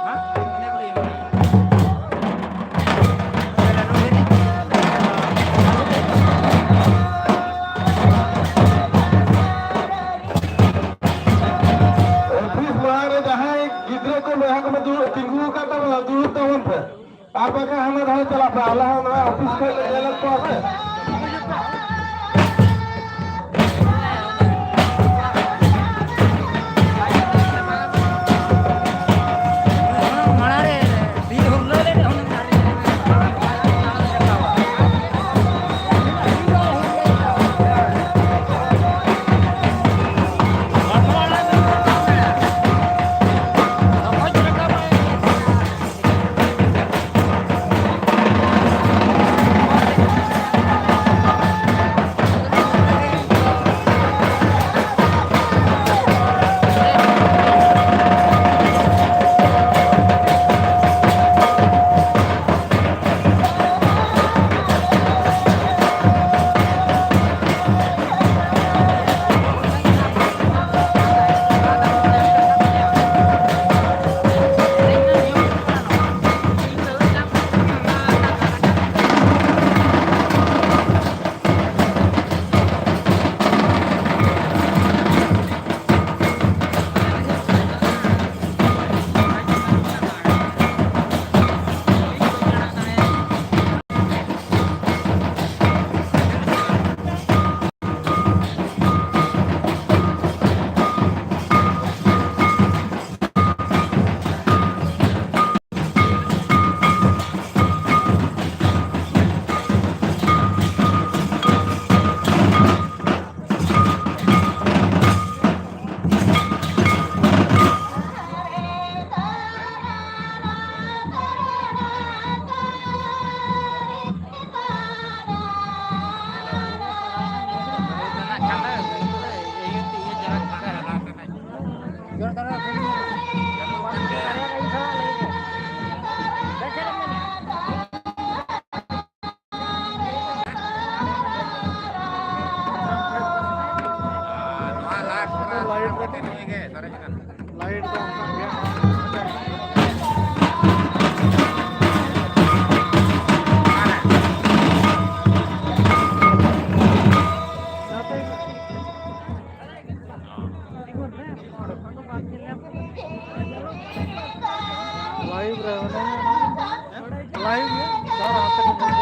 ᱦᱮᱸ? ᱚᱯᱷᱤᱥ ᱢᱟᱲᱟᱝ ᱨᱮ ᱡᱟᱦᱟᱸᱭ ᱜᱤᱫᱽᱨᱟᱹ ᱠᱚ, ᱵᱚᱭᱦᱟ ᱠᱚ ᱫᱩᱲᱩᱵ, ᱛᱤᱸᱜᱩ ᱟᱠᱟᱫ ᱛᱟᱵᱚᱱᱟ, ᱫᱩᱲᱩᱵ ᱛᱟᱵᱚᱱ ᱯᱮ᱾ ᱟᱨ ᱵᱟᱠᱷᱟᱱ ᱦᱟᱱᱟ ᱫᱷᱟᱨᱮ ᱪᱟᱞᱟᱜ ᱯᱮ, ᱟᱞᱮ ᱦᱚᱸ ᱱᱚᱣᱟ ᱚᱯᱷᱤᱥ ᱠᱷᱚᱱ ᱞᱮ ᱧᱮᱞᱮᱫ ᱠᱚᱣᱟ ᱥᱮ᱾ ᱢᱟᱲᱟᱝ ᱨᱮ ᱵᱤᱨ ᱦᱩᱞᱟᱹ ᱞᱮ ᱦᱩᱱᱟᱹᱝ ᱟᱨ ᱵᱤᱨ ᱦᱩᱞᱟᱹ ᱞᱮ ᱦᱩᱱᱟᱹᱝ᱾ ᱞᱟᱭᱤᱴ ᱫᱚ ᱚᱱᱠᱟ ᱜᱮ᱾ ᱞᱟᱭᱤᱵᱷ ᱨᱮ ᱢᱮᱱᱟᱭᱟ, ᱞᱟᱭᱤᱵᱷ ᱨᱮ ᱟᱨ ᱦᱟᱱᱛᱮ ᱠᱷᱚᱱ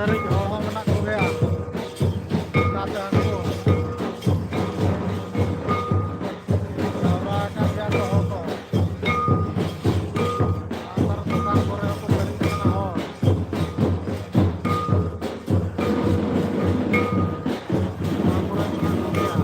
ᱦᱚᱲ ᱦᱚᱸ ᱢᱮᱱᱟᱜ ᱠᱚᱜᱮᱭᱟ᱾ ᱚᱱᱟᱛᱮ ᱦᱟᱹᱱᱠᱩ ᱡᱟᱣᱨᱟ ᱟᱠᱟᱱ ᱜᱮᱭᱟ ᱠᱚ ᱦᱚᱲ ᱠᱚ᱾ ᱟᱨ ᱫᱚᱠᱟᱱ ᱠᱚᱨᱮ ᱦᱚᱸᱠᱚ ᱯᱮᱨᱮᱡ ᱟᱠᱟᱱᱟ ᱦᱚᱲ᱾ ᱱᱚᱣᱟ ᱠᱚᱨᱮ ᱢᱮᱱᱟᱜ ᱠᱚᱜᱮᱭᱟ᱾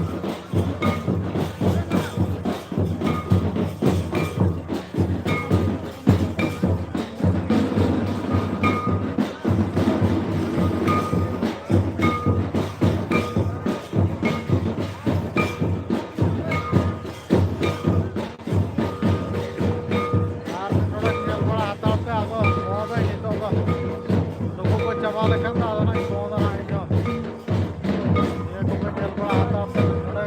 ᱟᱨ ᱱᱚᱰᱮ ᱧᱮᱞ ᱵᱟᱲᱟ ᱦᱟᱛᱟᱲ ᱯᱮ, ᱟᱫᱚ ᱱᱚᱣᱟ ᱫᱚ ᱱᱤᱛᱚᱜ ᱫᱚ ᱱᱩᱠᱩ ᱠᱚ ᱪᱟᱵᱟ ᱞᱮᱠᱷᱟᱱ ᱫᱚ ᱟᱫᱚ ᱱᱟᱜ ᱤᱧ ᱯᱷᱳᱱ ᱫᱟ ᱱᱟᱜ ᱤᱧ ᱫᱚ᱾ ᱱᱤᱭᱟᱹ ᱠᱚᱯᱮ ᱧᱮᱞ ᱵᱟᱲᱟ ᱦᱟᱛᱟᱲ ᱯᱮ ᱱᱚᱰᱮ᱾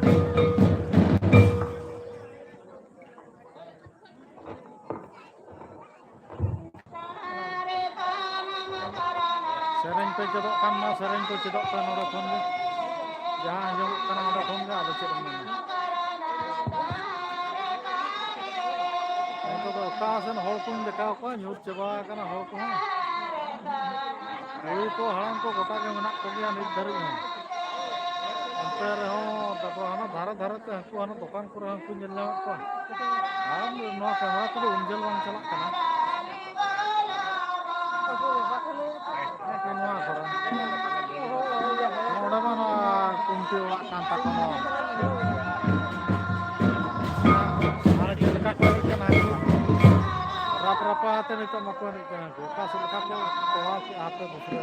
ᱥᱮᱨᱮᱧ ᱯᱮ ᱪᱮᱫᱚᱜ ᱠᱷᱟᱱ ᱢᱟ, ᱥᱮᱨᱮᱧ ᱠᱚ ᱪᱮᱫᱚᱜ ᱯᱮ ᱱᱚᱰᱮ ᱠᱷᱚᱱ ᱜᱮ᱾ ᱡᱟᱦᱟᱸ ᱟᱸᱡᱚᱢᱚᱜ ᱠᱟᱱᱟ ᱚᱸᱰᱮ ᱠᱷᱚᱱ ᱜᱮ, ᱟᱫᱚ ᱪᱮᱫ ᱮᱢ ᱢᱮᱱᱟ? ᱱᱤᱛᱚᱜ ᱫᱚ ᱚᱠᱟ ᱥᱮᱱ ᱦᱚᱲ ᱠᱚᱧ ᱫᱮᱠᱷᱟᱣ ᱠᱚᱣᱟ, ᱧᱩᱛ ᱪᱟᱵᱟ ᱟᱠᱟᱱᱟ ᱦᱚᱲ ᱠᱚᱦᱚᱸ᱾ ᱵᱩᱲᱦᱤ ᱠᱚ, ᱦᱟᱲᱟᱢ ᱠᱚ ᱜᱚᱴᱟ ᱜᱮ ᱢᱮᱱᱟᱜ ᱠᱚᱜᱮᱭᱟ ᱱᱤᱛ ᱫᱷᱟᱹᱨᱤᱡ ᱦᱚᱸ᱾ ᱮᱱᱛᱮ ᱨᱮᱦᱚᱸ ᱛᱟᱨᱯᱚᱨ ᱦᱟᱱᱟ ᱫᱷᱟᱨᱮ ᱫᱷᱟᱨᱮ ᱛᱮ ᱦᱟᱹᱱᱠᱩ ᱦᱟᱱᱟ ᱫᱚᱠᱟᱱ ᱠᱚᱨᱮ ᱦᱚᱸᱠᱚ ᱧᱮᱞ ᱧᱟᱢᱮᱫ ᱠᱚᱣᱟ᱾ ᱟᱨ ᱱᱚᱣᱟ ᱠᱮᱢᱮᱨᱟ ᱛᱮᱫᱚ ᱩᱱ ᱡᱷᱟᱹᱞ ᱵᱟᱝ ᱪᱟᱞᱟᱜ ᱠᱟᱱᱟ᱾ ᱱᱚᱣᱟ ᱠᱚᱨᱮ᱾ ᱱᱚᱰᱮ ᱢᱟ ᱱᱚᱣᱟ ᱠᱩᱢᱴᱤ ᱚᱲᱟᱜ ᱠᱟᱱ ᱛᱟᱠᱚ ᱱᱚᱣᱟ᱾ ᱟᱨ ᱪᱮᱫ ᱞᱮᱠᱟ ᱠᱚ ᱮᱱᱮᱡ ᱠᱟᱱᱟ ᱦᱟᱹᱱᱠᱩ? ᱨᱟᱯ ᱨᱟᱯᱟ ᱟᱛᱮ ᱱᱤᱛᱚᱜ ᱢᱟᱠᱚ ᱮᱱᱮᱡ ᱠᱟᱱᱟ ᱦᱟᱹᱱᱠᱩ᱾ ᱚᱠᱟ ᱥᱮᱫ ᱞᱮᱠᱟ ᱠᱚ ᱠᱚᱨᱟᱣ ᱠᱮᱜᱼᱟ ᱦᱟᱯᱮ ᱫᱩᱥᱨᱟᱹ᱾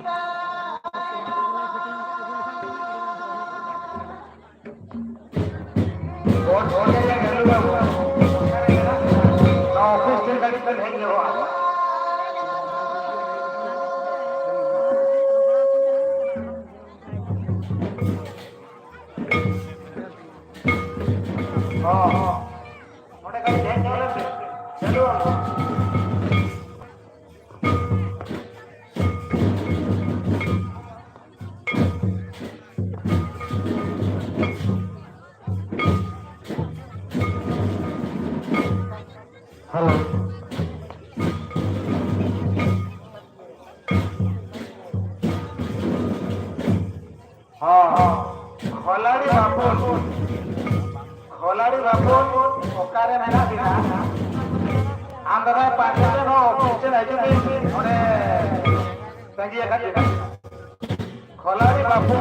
ᱚᱯᱷᱤᱥ ᱴᱷᱮᱱ ᱠᱟᱹᱴᱤᱡ ᱵᱮᱱ ᱦᱮᱡ ᱧᱚᱜᱚᱜᱼᱟ᱾ ᱦᱚᱸ, ᱦᱚᱸ᱾ ᱚᱸᱰᱮ ᱠᱟᱹᱴᱤᱡ ᱦᱮᱡ ᱧᱚᱜ ᱞᱮᱱ ᱵᱮᱱ᱾ ᱪᱟᱹᱞᱩ᱾ ᱦᱮᱞᱳ᱾ ᱨᱮ ᱢᱮᱱᱟᱜ ᱵᱤᱱᱟ, ᱟᱢ ᱫᱟᱫᱟ ᱯᱟᱸᱪ ᱵᱟᱡᱮ ᱦᱚᱸ ᱚᱯᱷᱤᱥ ᱥᱮᱫ ᱦᱤᱡᱩᱜ ᱵᱤᱱ, ᱚᱸᱰᱮ ᱛᱟᱺᱜᱤ ᱟᱠᱟᱫ ᱵᱤᱱᱟ᱾ ᱠᱷᱚᱞᱟᱲᱤ ᱵᱟᱯᱩ᱾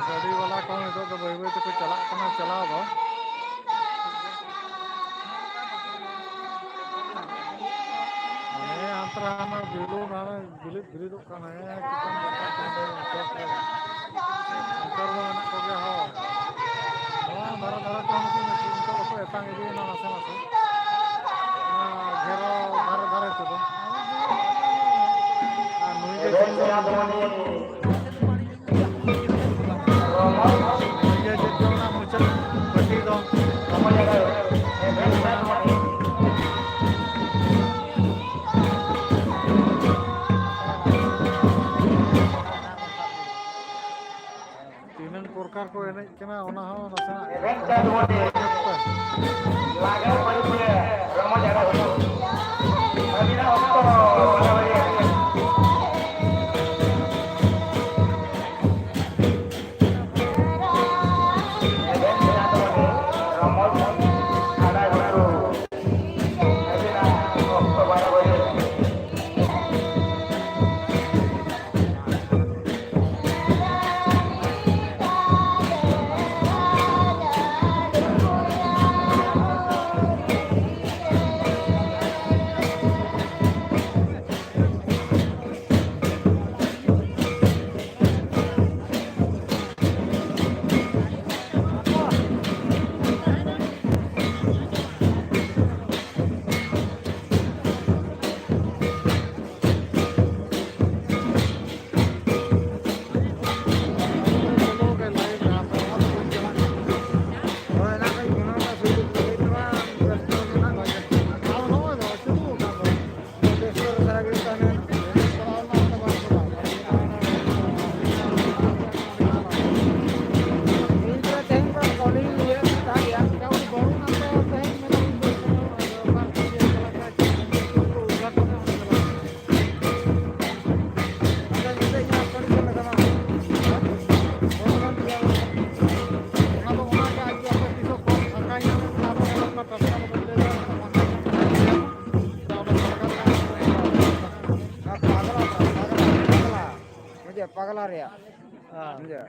ᱜᱟᱹᱰᱤ ᱵᱟᱞᱟ ᱠᱚᱦᱚᱸ ᱱᱤᱛᱚᱜ ᱫᱚ ᱵᱟᱹᱭ ᱵᱟᱹᱭ ᱛᱮᱠᱚ ᱪᱟᱞᱟᱜ ᱠᱟᱱᱟ ᱪᱟᱞᱟᱣ ᱫᱚ᱾ ᱦᱟᱱᱮ ᱦᱟᱱᱛᱮ ᱨᱮ ᱦᱟᱱᱟ ᱵᱮᱞᱩᱱ ᱦᱟᱱᱮ ᱵᱤᱞᱤᱫ ᱵᱤᱞᱤᱫᱚᱜ ᱠᱟᱱᱟ, ᱦᱮᱸ, ᱪᱮᱛᱟᱱ ᱨᱟᱠᱟᱵ ᱠᱟᱱᱟ, ᱪᱚᱴ ᱨᱮ᱾ ᱚᱱᱛᱮ ᱨᱮᱫᱚ ᱢᱮᱱᱟᱜ ᱠᱚᱜᱮᱭᱟ ᱦᱚᱲ᱾ ᱱᱚᱣᱟ ᱫᱷᱟᱨᱮ ᱫᱷᱟᱨᱮ ᱛᱮᱦᱚᱸ ᱱᱩᱠᱩ ᱱᱤᱛᱚᱜ ᱫᱚᱠᱚ ᱮᱛᱟᱝ ᱤᱫᱤᱭᱮᱱᱟ ᱱᱟᱥᱮ ᱱᱟᱥᱮ᱾ ᱚᱱᱟ ᱜᱷᱮᱨᱟᱣ ᱫᱷᱟᱨᱮ ᱫᱷᱟᱨᱮ ᱛᱮᱫᱚ᱾ ᱟᱨ ᱱᱩᱭ ᱜᱮ ᱪᱮᱫ ᱪᱚᱝ, ᱱᱩᱭ ᱜᱮ ᱪᱮᱫ ᱪᱚᱝ ᱚᱱᱟ ᱢᱩᱪᱟᱹᱫ ᱯᱟᱹᱴᱤ ᱫᱚ᱾ ᱛᱤᱱᱟᱹᱝ ᱯᱨᱚᱠᱟᱨ ᱠᱚ ᱮᱱᱮᱡ ᱠᱟᱱᱟ, ᱚᱱᱟ ᱦᱚᱸ ᱱᱟᱥᱮᱱᱟᱜ ᱞᱟᱜᱟᱣ ᱯᱟᱹᱨᱤ ᱯᱩᱨᱟᱹ ᱨᱚᱢᱚᱡᱽ ᱟᱲᱟᱜ ᱦᱩᱭᱩᱜ᱾ ᱟᱹᱵᱤᱱᱟᱜ ᱚᱠᱛᱚ ᱵᱟᱨᱚ ᱵᱟᱡᱮ᱾ ᱨᱚᱢᱚᱡᱽ ᱟᱲᱟᱜ ᱦᱩᱭᱩᱜ᱾ ᱟᱹᱵᱤᱱᱟᱜ ᱚᱠᱛᱚ ᱵᱟᱨᱚ ᱵᱟᱡᱮ᱾ ᱯᱟᱜᱽᱞᱟ, ᱯᱟᱜᱽᱞᱟ, ᱯᱟᱜᱽᱞᱟ᱾ ᱵᱩᱡᱷᱟᱹᱣ, ᱯᱟᱜᱽᱞᱟ ᱨᱮᱭᱟᱜ᱾ ᱦᱮᱸ᱾ ᱵᱩᱡᱷᱟᱹᱣ?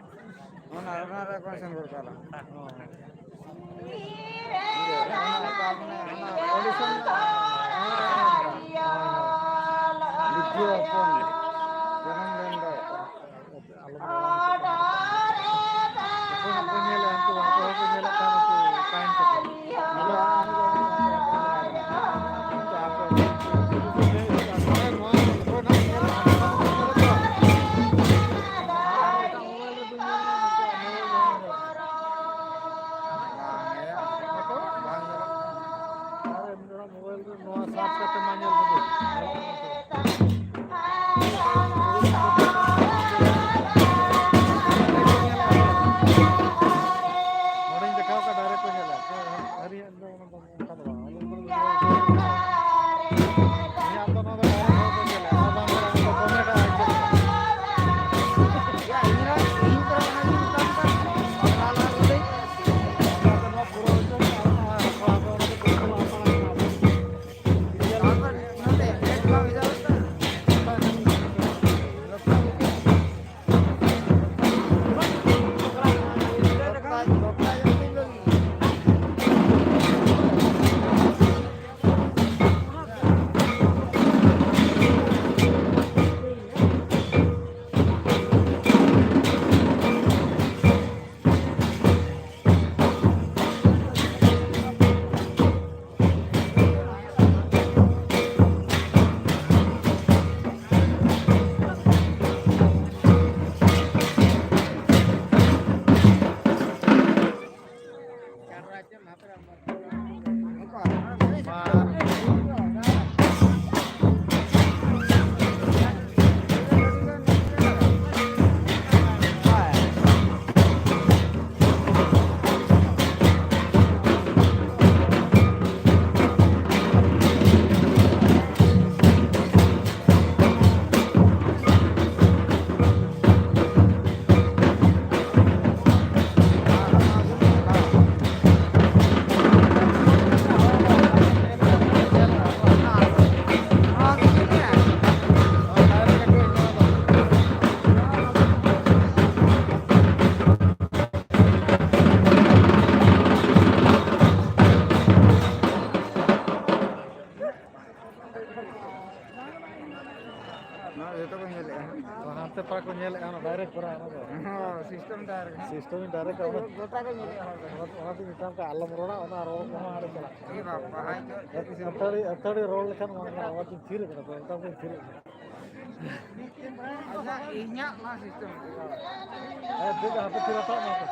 ᱚᱱᱟ, ᱚᱱᱟ ᱨᱮ ᱠᱚᱱᱥᱮᱱ ᱫᱚᱨᱠᱟᱨᱟ᱾ ᱦᱮᱸ᱾ ᱵᱩᱡᱷᱟᱹᱣ? ᱚᱱᱟ ᱚᱠᱟ ᱢᱟᱱᱮ, ᱚᱱᱟ ᱚᱰᱤᱥᱚᱱ ᱨᱮᱱᱟᱜ, ᱵᱩᱡᱷᱟᱹᱣ ᱦᱚᱯᱚᱱ, ᱡᱟᱱᱟᱢ ᱞᱮᱱ ᱫᱚ᱾ ᱟᱞᱚᱢ ᱨᱚᱲᱟ ᱩᱱᱠᱩ ᱠᱚ᱾ ᱡᱚᱠᱷᱚᱱ ᱩᱱᱠᱩ ᱧᱮᱞᱟ, ᱩᱱᱠᱩ ᱵᱟᱝ ᱠᱚ ᱧᱮᱞᱟ, ᱛᱟᱦᱞᱮ ᱩᱱᱠᱩ ᱚᱠᱟᱭᱮᱱ ᱪᱚᱠᱚ᱾ ᱟᱫᱚ ᱩᱱᱠᱩ ᱟᱠᱚ ᱢᱳᱵᱟᱭᱤᱞ ᱨᱮ ᱱᱚᱣᱟ ᱥᱟᱨᱪ ᱠᱟᱛᱮ ᱢᱟ ᱧᱮᱞ ᱠᱚᱫᱚ᱾ ᱱᱚᱣᱟ ᱡᱚᱛᱚ ᱠᱚ ᱧᱮᱞᱮᱫᱼᱟ᱾ ᱦᱟᱱᱛᱮ ᱯᱟᱲᱟ ᱠᱚ ᱧᱮᱞᱮᱫᱼᱟ, ᱚᱱᱟ direct ᱠᱚᱨᱟ, ᱚᱱᱟ ᱫᱚ᱾ ᱦᱚᱸ, system direct᱾ System direct, ᱚᱱᱟ ᱜᱚᱴᱟ ᱜᱮ ᱧᱮᱞᱮᱫᱼᱟ ᱦᱚᱲ ᱠᱚ᱾ ᱚᱱᱟ, ᱚᱱᱟᱛᱮ ᱢᱮᱛᱟᱢ ᱠᱟᱱᱟ, ᱟᱞᱚᱢ ᱨᱚᱲᱟ, ᱚᱱᱟ ᱨᱚᱲ ᱠᱚᱦᱚᱸ ᱦᱟᱸᱰᱮ ᱪᱟᱞᱟᱜ ᱠᱟᱱᱟ᱾ ᱮ ᱵᱟᱵᱟ, ᱦᱟᱭ ᱪᱚ, ᱪᱚ, ᱪᱚ᱾ ᱥᱟᱱᱛᱟᱲᱤ, ᱥᱟᱱᱛᱟᱲᱤ ᱨᱚᱲ ᱞᱮᱠᱷᱟᱱ ᱚᱱᱟ ᱟᱣᱟᱡᱽ ᱤᱧ ᱛᱷᱤᱨ ᱠᱟᱱᱟ, ᱛᱚ ᱢᱮᱛᱟᱢ ᱠᱟᱱᱟ ᱛᱷᱤᱨ ᱠᱟᱱᱟ᱾ ᱟᱪᱪᱷᱟ, ᱤᱧᱟᱹᱜ ᱱᱚᱣᱟ system᱾ ᱦᱮᱸ, ᱴᱷᱤᱠ ᱜᱮᱭᱟ, ᱦᱟᱯᱮ ᱛᱷᱤᱨ ᱦᱟᱛᱟᱲ ᱢᱮ ᱦᱟᱯᱮ᱾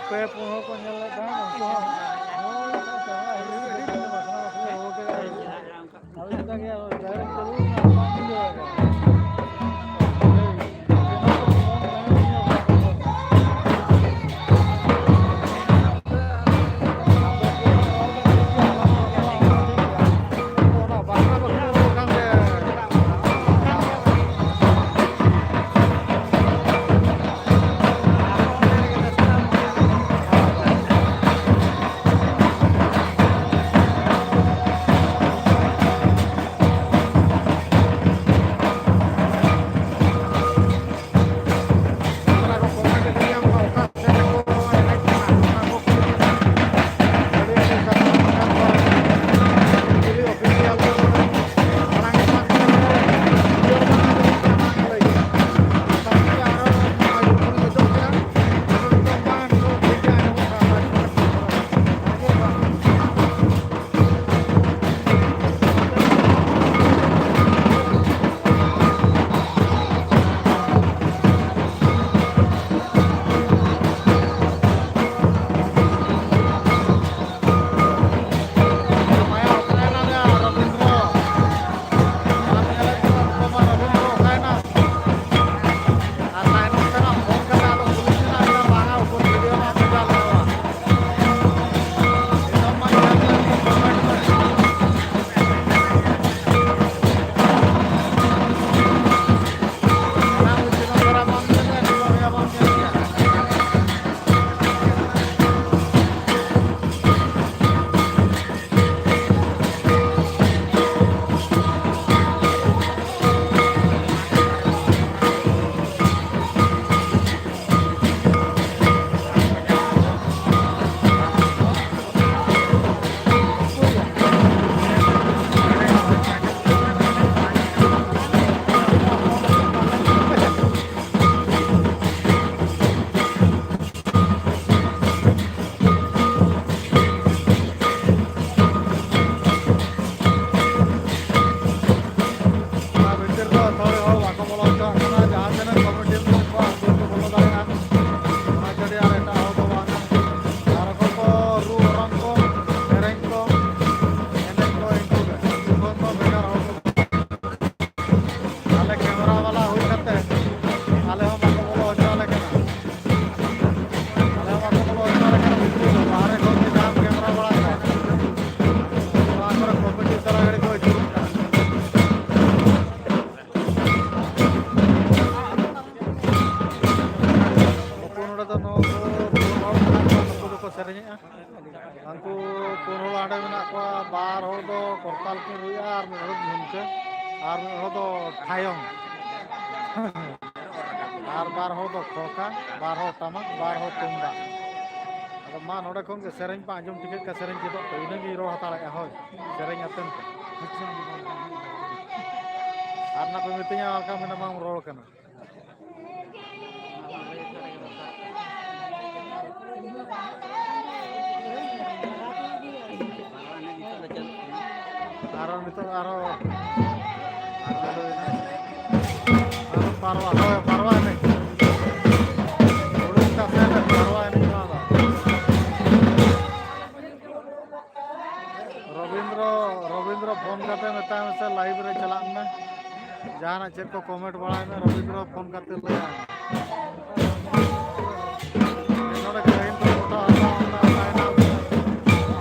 ᱯᱮ ᱯᱩᱱ ᱦᱚᱲ ᱠᱚ ᱧᱮᱞ ᱞᱮᱫ ᱛᱟᱦᱮᱸᱫ, ᱩᱱᱠᱩ ᱦᱚᱸ ᱵᱟᱠᱷᱨᱟ ᱵᱟᱠᱷᱨᱟ ᱨᱩᱣᱟᱹᱲ ᱠᱮᱫᱟ᱾ ᱥᱮᱨᱮᱧᱮᱜᱼᱟ᱾ ᱩᱱᱠᱩ ᱯᱩᱱ ᱦᱚᱲ ᱦᱟᱸᱰᱮ ᱢᱮᱱᱟᱜ ᱠᱚᱣᱟ, ᱵᱟᱨ ᱦᱚᱲ ᱫᱚ ᱠᱚᱨᱛᱟᱞ ᱠᱤᱱ ᱨᱩᱭᱟ ᱟᱨ ᱢᱤᱫ ᱦᱚᱲ ᱫᱚ ᱡᱷᱩᱢᱠᱟᱹ ᱟᱨ ᱢᱤᱫ ᱦᱚᱲ ᱫᱚ ᱴᱷᱟᱭᱚᱝ᱾ ᱟᱨ ᱵᱟᱨ ᱦᱚᱲ ᱫᱚ ᱠᱷᱚᱲᱠᱟ, ᱵᱟᱨ ᱦᱚᱲ ᱴᱟᱢᱟᱠ, ᱵᱟᱨ ᱦᱚᱲ ᱛᱩᱢᱫᱟᱜ᱾ ᱟᱫᱚ ᱢᱟ ᱱᱚᱰᱮ ᱠᱷᱚᱱ ᱜᱮ ᱥᱮᱨᱮᱧ ᱯᱮ ᱟᱸᱡᱚᱢ ᱴᱷᱤᱠᱟᱹᱜ ᱠᱟᱱ, ᱥᱮᱨᱮᱧ ᱪᱮᱫᱚᱜ ᱯᱮ, ᱤᱱᱟᱹᱜᱤᱧ ᱨᱚᱲ ᱦᱟᱛᱟᱲᱮᱜᱼᱟ᱾ ᱦᱳᱭ, ᱥᱮᱨᱮᱧ ᱟᱛᱮᱱ ᱯᱮ᱾ ᱟᱨ ᱱᱟ ᱯᱮ ᱢᱤᱛᱟᱹᱧᱟ ᱚᱱᱠᱟ ᱢᱮᱱᱟ ᱵᱟᱢ ᱨᱚᱲ ᱠᱟᱱᱟ᱾ ᱟᱨᱚ ᱱᱤᱛᱚᱜ ᱟᱨᱚ ᱟᱨᱚ ᱯᱟᱨᱣᱟ, ᱦᱳᱭ, ᱯᱟᱨᱣᱟ ᱮᱱᱮᱡ᱾ ᱦᱩᱲᱩ ᱪᱟᱥ ᱮᱱᱮᱡ, ᱯᱟᱨᱣᱟ ᱮᱱᱮᱡ ᱱᱚᱣᱟ ᱫᱚ᱾ ᱨᱚᱵᱤᱱᱫᱨᱚ, ᱨᱚᱵᱤᱱᱫᱨᱚ ᱯᱷᱳᱱ ᱠᱟᱛᱮ ᱢᱮᱛᱟᱭ ᱢᱮᱥᱮ ᱞᱟᱭᱤᱵᱷ ᱨᱮ ᱪᱟᱞᱟᱜ ᱢᱮ᱾ ᱡᱟᱦᱟᱱᱟᱜ ᱪᱮᱫ ᱠᱚ ᱠᱚᱢᱮᱱᱴ ᱵᱟᱲᱟᱭ ᱢᱮ, ᱨᱚᱵᱤᱱᱫᱨᱚ ᱯᱷᱳᱱ ᱠᱟᱛᱮ ᱞᱟᱹᱭ ᱟᱭ ᱢᱮ᱾ ᱱᱚᱰᱮ ᱠᱚ ᱞᱟᱭᱤᱱ ᱠᱚ ᱜᱚᱴᱟ ᱦᱟᱛᱟᱣ ᱠᱟᱫᱟ, ᱚᱠᱟᱭᱮᱱᱟ?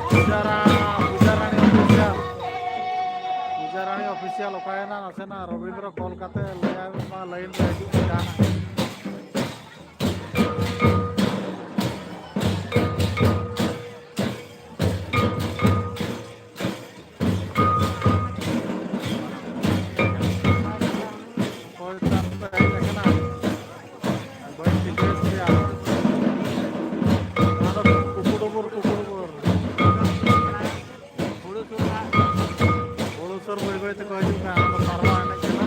ᱯᱩᱡᱟ ᱨᱟ-, ᱯᱩᱡᱟ ᱨᱟᱱᱤ ᱚᱯᱷᱤᱥᱤᱭᱟᱞ᱾ ᱯᱩᱡᱟ ᱨᱟᱱᱤ ᱚᱯᱷᱤᱥᱤᱭᱟᱞ ᱚᱠᱟᱭᱮᱱᱟ? ᱱᱟᱥᱮᱱᱟᱜ ᱨᱚᱵᱤᱱᱫᱨᱚ ᱠᱚᱞ ᱠᱟᱛᱮ ᱞᱟᱹᱭ ᱟᱭ ᱢᱮ, ᱢᱟ ᱞᱟᱭᱤᱱ ᱨᱮ ᱦᱤᱡᱩᱜ ᱢᱮ ᱡᱟᱦᱟᱱᱟᱜ ᱜᱮ᱾ ᱚᱠᱚᱭ ᱛᱟᱨ ᱯᱮ ᱦᱮᱡ ᱟᱠᱟᱱᱟ? ᱵᱟᱹᱧ ᱴᱷᱤᱠᱟᱹᱭᱮᱫ ᱯᱮᱭᱟ᱾ ᱱᱚᱣᱟ ᱫᱚ ᱠᱩᱠᱩ ᱰᱩᱵᱩᱨ, ᱠᱩᱠᱩ ᱰᱩᱵᱩᱨ᱾ ᱦᱩᱲᱩ ᱥᱩᱨ ᱵᱟᱹᱭ ᱵᱟᱹᱭ ᱛᱮᱠᱚ ᱦᱤᱡᱩᱜ ᱠᱟᱱᱟ᱾ ᱚᱱᱟ ᱫᱚ ᱯᱟᱨᱣᱟ ᱮᱱᱮᱡ ᱠᱟᱱᱟ᱾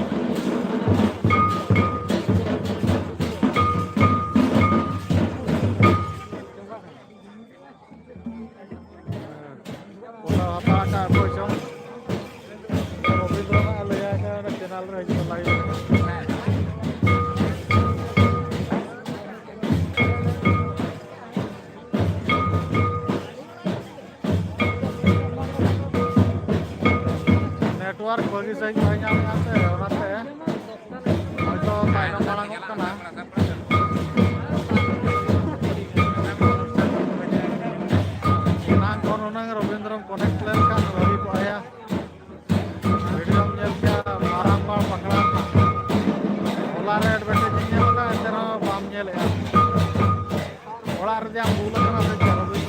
ᱯᱷᱳᱴᱳ ᱦᱟᱛᱟᱣ ᱟᱠᱟᱫ ᱚᱠᱚᱭ ᱪᱚᱝ᱾ ᱨᱚᱵᱤᱱᱫᱨᱚᱱᱟᱜ ᱮ ᱞᱟᱹᱭᱟᱭ ᱠᱟᱱᱟ, ᱚᱸᱰᱮ ᱪᱮᱱᱮᱞ ᱨᱮ ᱦᱤᱡᱩᱜ ᱞᱟᱹᱜᱤᱫ᱾ ᱱᱮᱴᱣᱟᱨᱠ ᱵᱷᱟᱹᱜᱤ ᱥᱟᱺᱦᱤᱡ ᱵᱟᱭ ᱧᱟᱢᱮᱫᱼᱟ ᱥᱮ, ᱚᱱᱟᱛᱮ ᱦᱚᱭᱛᱚ ᱛᱟᱭᱱᱚᱢ ᱢᱟᱲᱟᱝᱚᱜ ᱠᱟᱱᱟ᱾ ᱮᱱᱟᱝ ᱠᱷᱚᱱ ᱦᱩᱱᱟᱹᱝ ᱨᱚᱵᱤᱱᱫᱨᱚᱢ ᱠᱚᱱᱮᱠᱴ ᱞᱮᱱᱠᱷᱟᱱ ᱵᱷᱟᱹᱜᱤ ᱠᱚᱜᱼᱟ ᱭᱟ᱾ ᱵᱷᱤᱰᱤᱭᱳᱢ ᱧᱮᱞ ᱠᱮᱭᱟ ᱢᱟᱨᱟᱝ ᱯᱟᱲ ᱯᱟᱠᱲᱟ ᱨᱮᱱᱟᱜ᱾ ᱦᱚᱞᱟ ᱨᱮ ᱮᱰᱵᱷᱮᱴᱟᱭᱤᱡᱽ ᱤᱧ ᱧᱮᱞ ᱟᱠᱟᱫᱼᱟ, ᱮᱱᱛᱮ ᱨᱮᱦᱚᱸ ᱵᱟᱢ ᱧᱮᱞᱮᱫᱼᱟ᱾ ᱚᱲᱟᱜ ᱨᱮ ᱡᱟᱢ ᱵᱷᱩᱞ ᱟᱠᱟᱱᱟ ᱥᱮ ᱪᱮᱫ?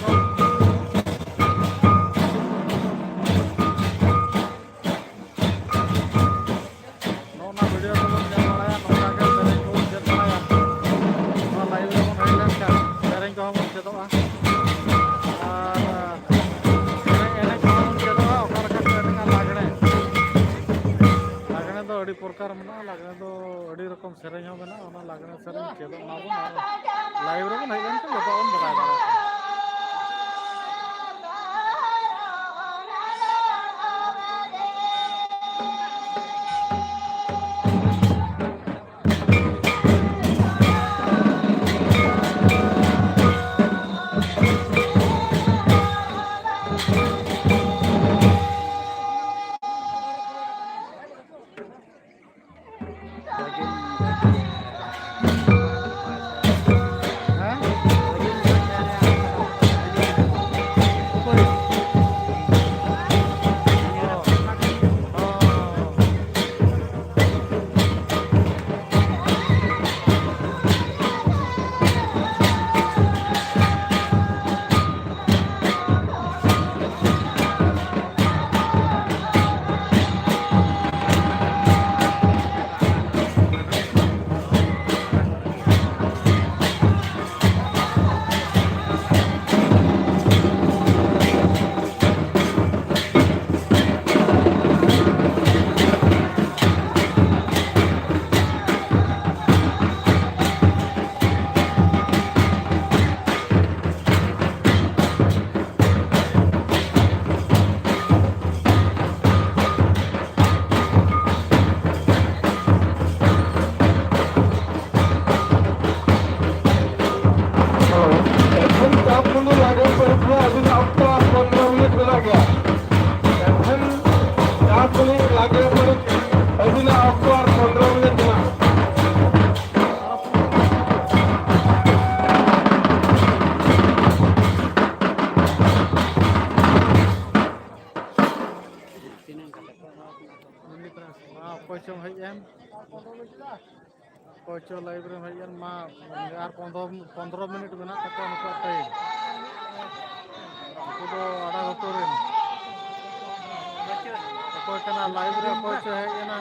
ᱯᱨᱚᱠᱟᱨ ᱢᱮᱱᱟᱜᱼᱟ, ᱞᱟᱜᱽᱬᱮ ᱫᱚ ᱟᱹᱰᱤ ᱨᱚᱠᱚᱢ ᱥᱮᱨᱮᱧ ᱦᱚᱸ ᱢᱮᱱᱟᱜᱼᱟ᱾ ᱚᱱᱟ ᱞᱟᱜᱽᱬᱮ ᱥᱮᱨᱮᱧ ᱪᱮᱫᱚᱜ ᱢᱟᱵᱚᱱ ᱟᱨ live ᱨᱮᱵᱚᱱ ᱦᱮᱡ ᱞᱮᱱᱠᱷᱟᱱ ᱡᱚᱛᱚ ᱵᱚᱱ ᱵᱟᱲᱟᱭ ᱫᱟᱲᱮᱭᱟᱜᱼᱟ᱾ ᱮᱠᱷᱚᱱ ᱪᱟᱯ ᱢᱩᱞᱩ ᱞᱟᱜᱽᱬᱮ ᱯᱚᱨᱤᱠᱠᱷᱟ ᱟᱹᱵᱤᱱᱟᱜ ᱚᱠᱛᱚ ᱟᱨ ᱯᱚᱱᱨᱚ ᱢᱤᱱᱤᱴ ᱢᱮᱱᱟᱜ ᱜᱮᱭᱟ᱾ ᱮᱠᱷᱚᱱ ᱪᱟᱯ ᱢᱩᱞᱩ ᱞᱟᱜᱽᱬᱮ ᱯᱚᱨᱤᱠᱠᱷᱟ ᱟᱹᱵᱤᱱᱟᱜ ᱚᱠᱛᱚ ᱟᱨ ᱯᱚᱱᱨᱚ ᱢᱤᱱᱤᱴ ᱢᱮᱱᱟᱜᱼᱟ᱾ ᱢᱟ ᱚᱠᱚᱭ ᱪᱚᱢ ᱦᱮᱡ ᱮᱱ, ᱚᱠᱚᱭ ᱪᱚ live ᱨᱮᱢ ᱦᱮᱡ ᱮᱱ, ᱢᱟ ᱟᱨ ᱯᱚᱱᱨᱚ, ᱯᱚᱱᱨᱚ ᱢᱤᱱᱤᱴ ᱢᱮᱱᱟᱜ ᱛᱟᱠᱚᱣᱟ ᱱᱩᱠᱩᱣᱟᱜ time᱾ ᱩᱱᱠᱩ ᱫᱚ ᱟᱲᱟ ᱜᱷᱩᱴᱩ ᱨᱮᱱ᱾ ᱚᱠᱚᱭ ᱠᱟᱱᱟ live ᱨᱮ, ᱚᱠᱚᱭ ᱪᱚ ᱦᱮᱡ ᱮᱱᱟ,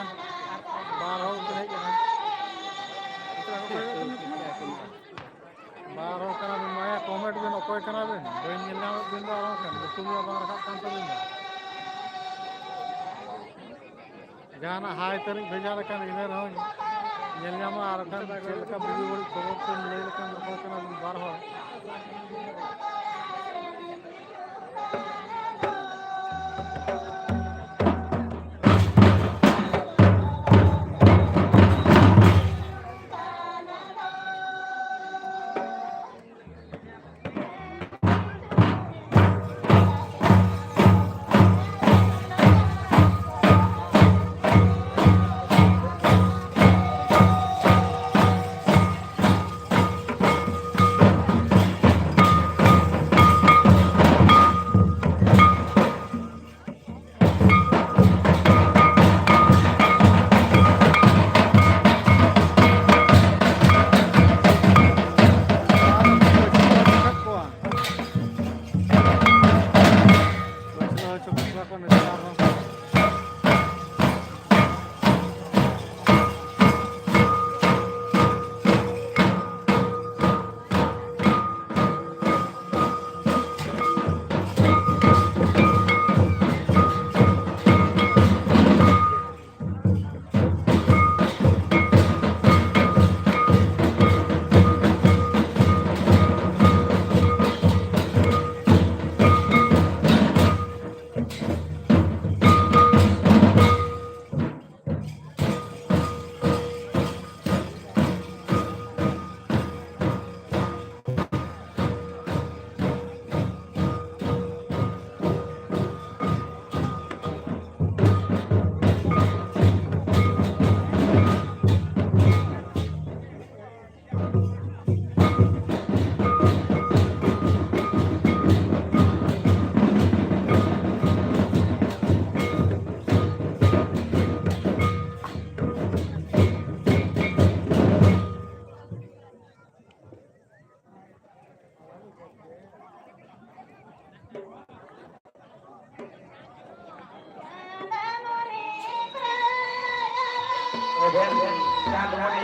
ᱵᱟᱨ ᱦᱚᱲ ᱠᱚ ᱦᱮᱡ ᱮᱱᱟ᱾ ᱵᱟᱨ ᱦᱚᱲ ᱠᱟᱱᱟ ᱵᱤᱱ, ᱢᱟᱭᱟ comment ᱵᱤᱱ, ᱚᱠᱚᱭ ᱠᱟᱱᱟ ᱵᱤᱱ? ᱵᱟᱹᱧ ᱧᱮᱞ ᱧᱟᱢᱮᱫ ᱵᱤᱱ ᱫᱚ ᱟᱨ ᱵᱟᱝᱠᱷᱟᱱ ᱧᱩᱛᱩᱢ ᱜᱮ ᱵᱟᱝ ᱨᱟᱠᱟᱵ ᱠᱟᱱ ᱛᱟᱹᱵᱤᱱ ᱫᱚ᱾ ᱡᱟᱦᱟᱱᱟᱜ ᱦᱟᱭ ᱛᱟᱹᱱᱤᱡ ᱵᱷᱮᱡᱟ ᱞᱮᱠᱷᱟᱱ ᱤᱱᱟᱹ ᱨᱮᱦᱚᱸ ᱧᱮᱞ ᱧᱟᱢᱚᱜᱼᱟ᱾ ᱟᱨ ᱵᱟᱠᱷᱟᱱ ᱪᱮᱫ ᱞᱮᱠᱟ ᱵᱩᱜᱤ ᱵᱟᱹᱲᱤᱡ ᱠᱷᱚᱵᱚᱨ ᱠᱚᱢ ᱞᱟᱹᱭ ᱞᱮᱠᱷᱟᱱ ᱚᱠᱚᱭ ᱠᱟᱱᱟ ᱵᱚᱱ ᱵᱟᱨ ᱦᱚᱲ᱾ ᱮᱵᱷᱮᱱ ᱪᱟᱸᱫᱽᱢᱚᱬᱤ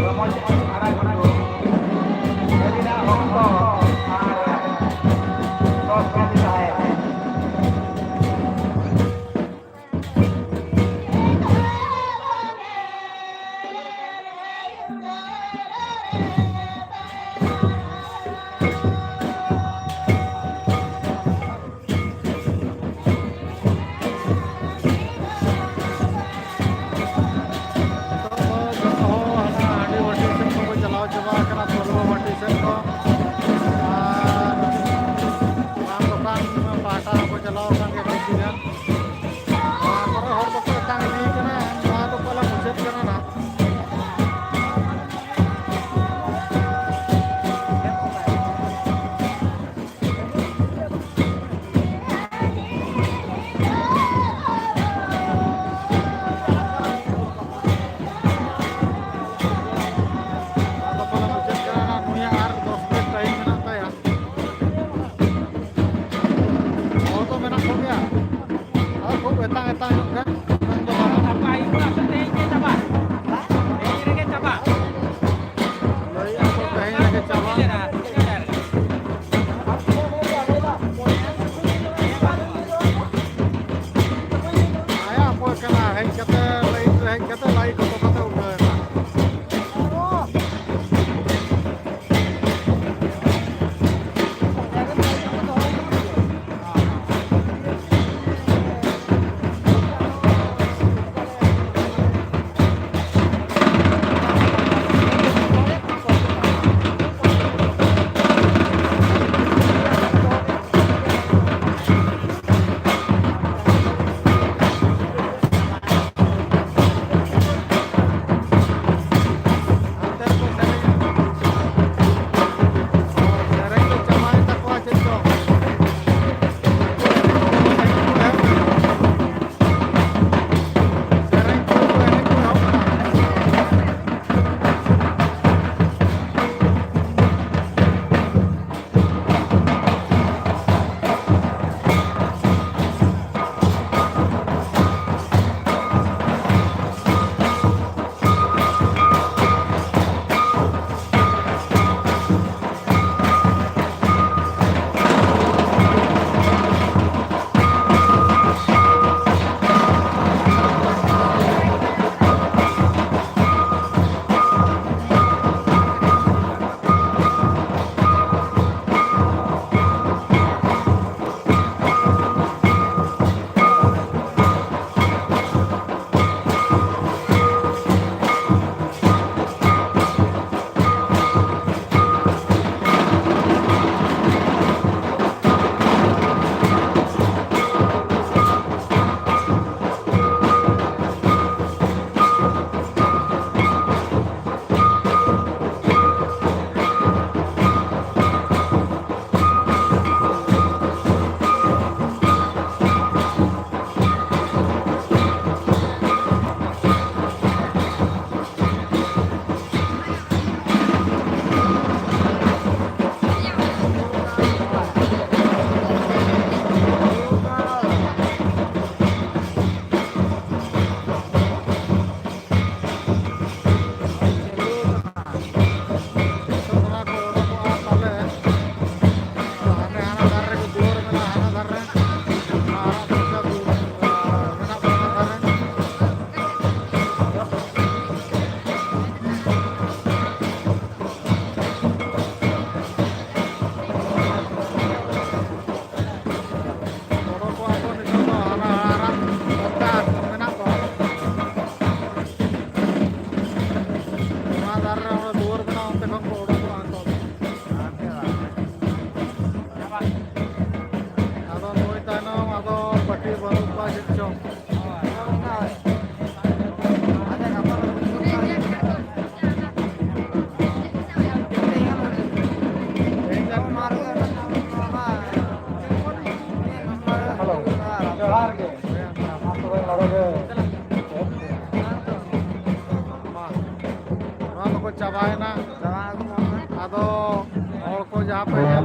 ᱨᱚᱢᱚᱡᱽ ᱟᱲᱟ ᱜᱷᱩᱴᱩ ᱟᱹᱵᱤᱱᱟᱜ ᱚᱠᱛᱚ ᱟᱨ ᱥᱚᱦᱚᱡᱳᱜᱤᱛᱟ ᱛᱟᱦᱮᱸ᱾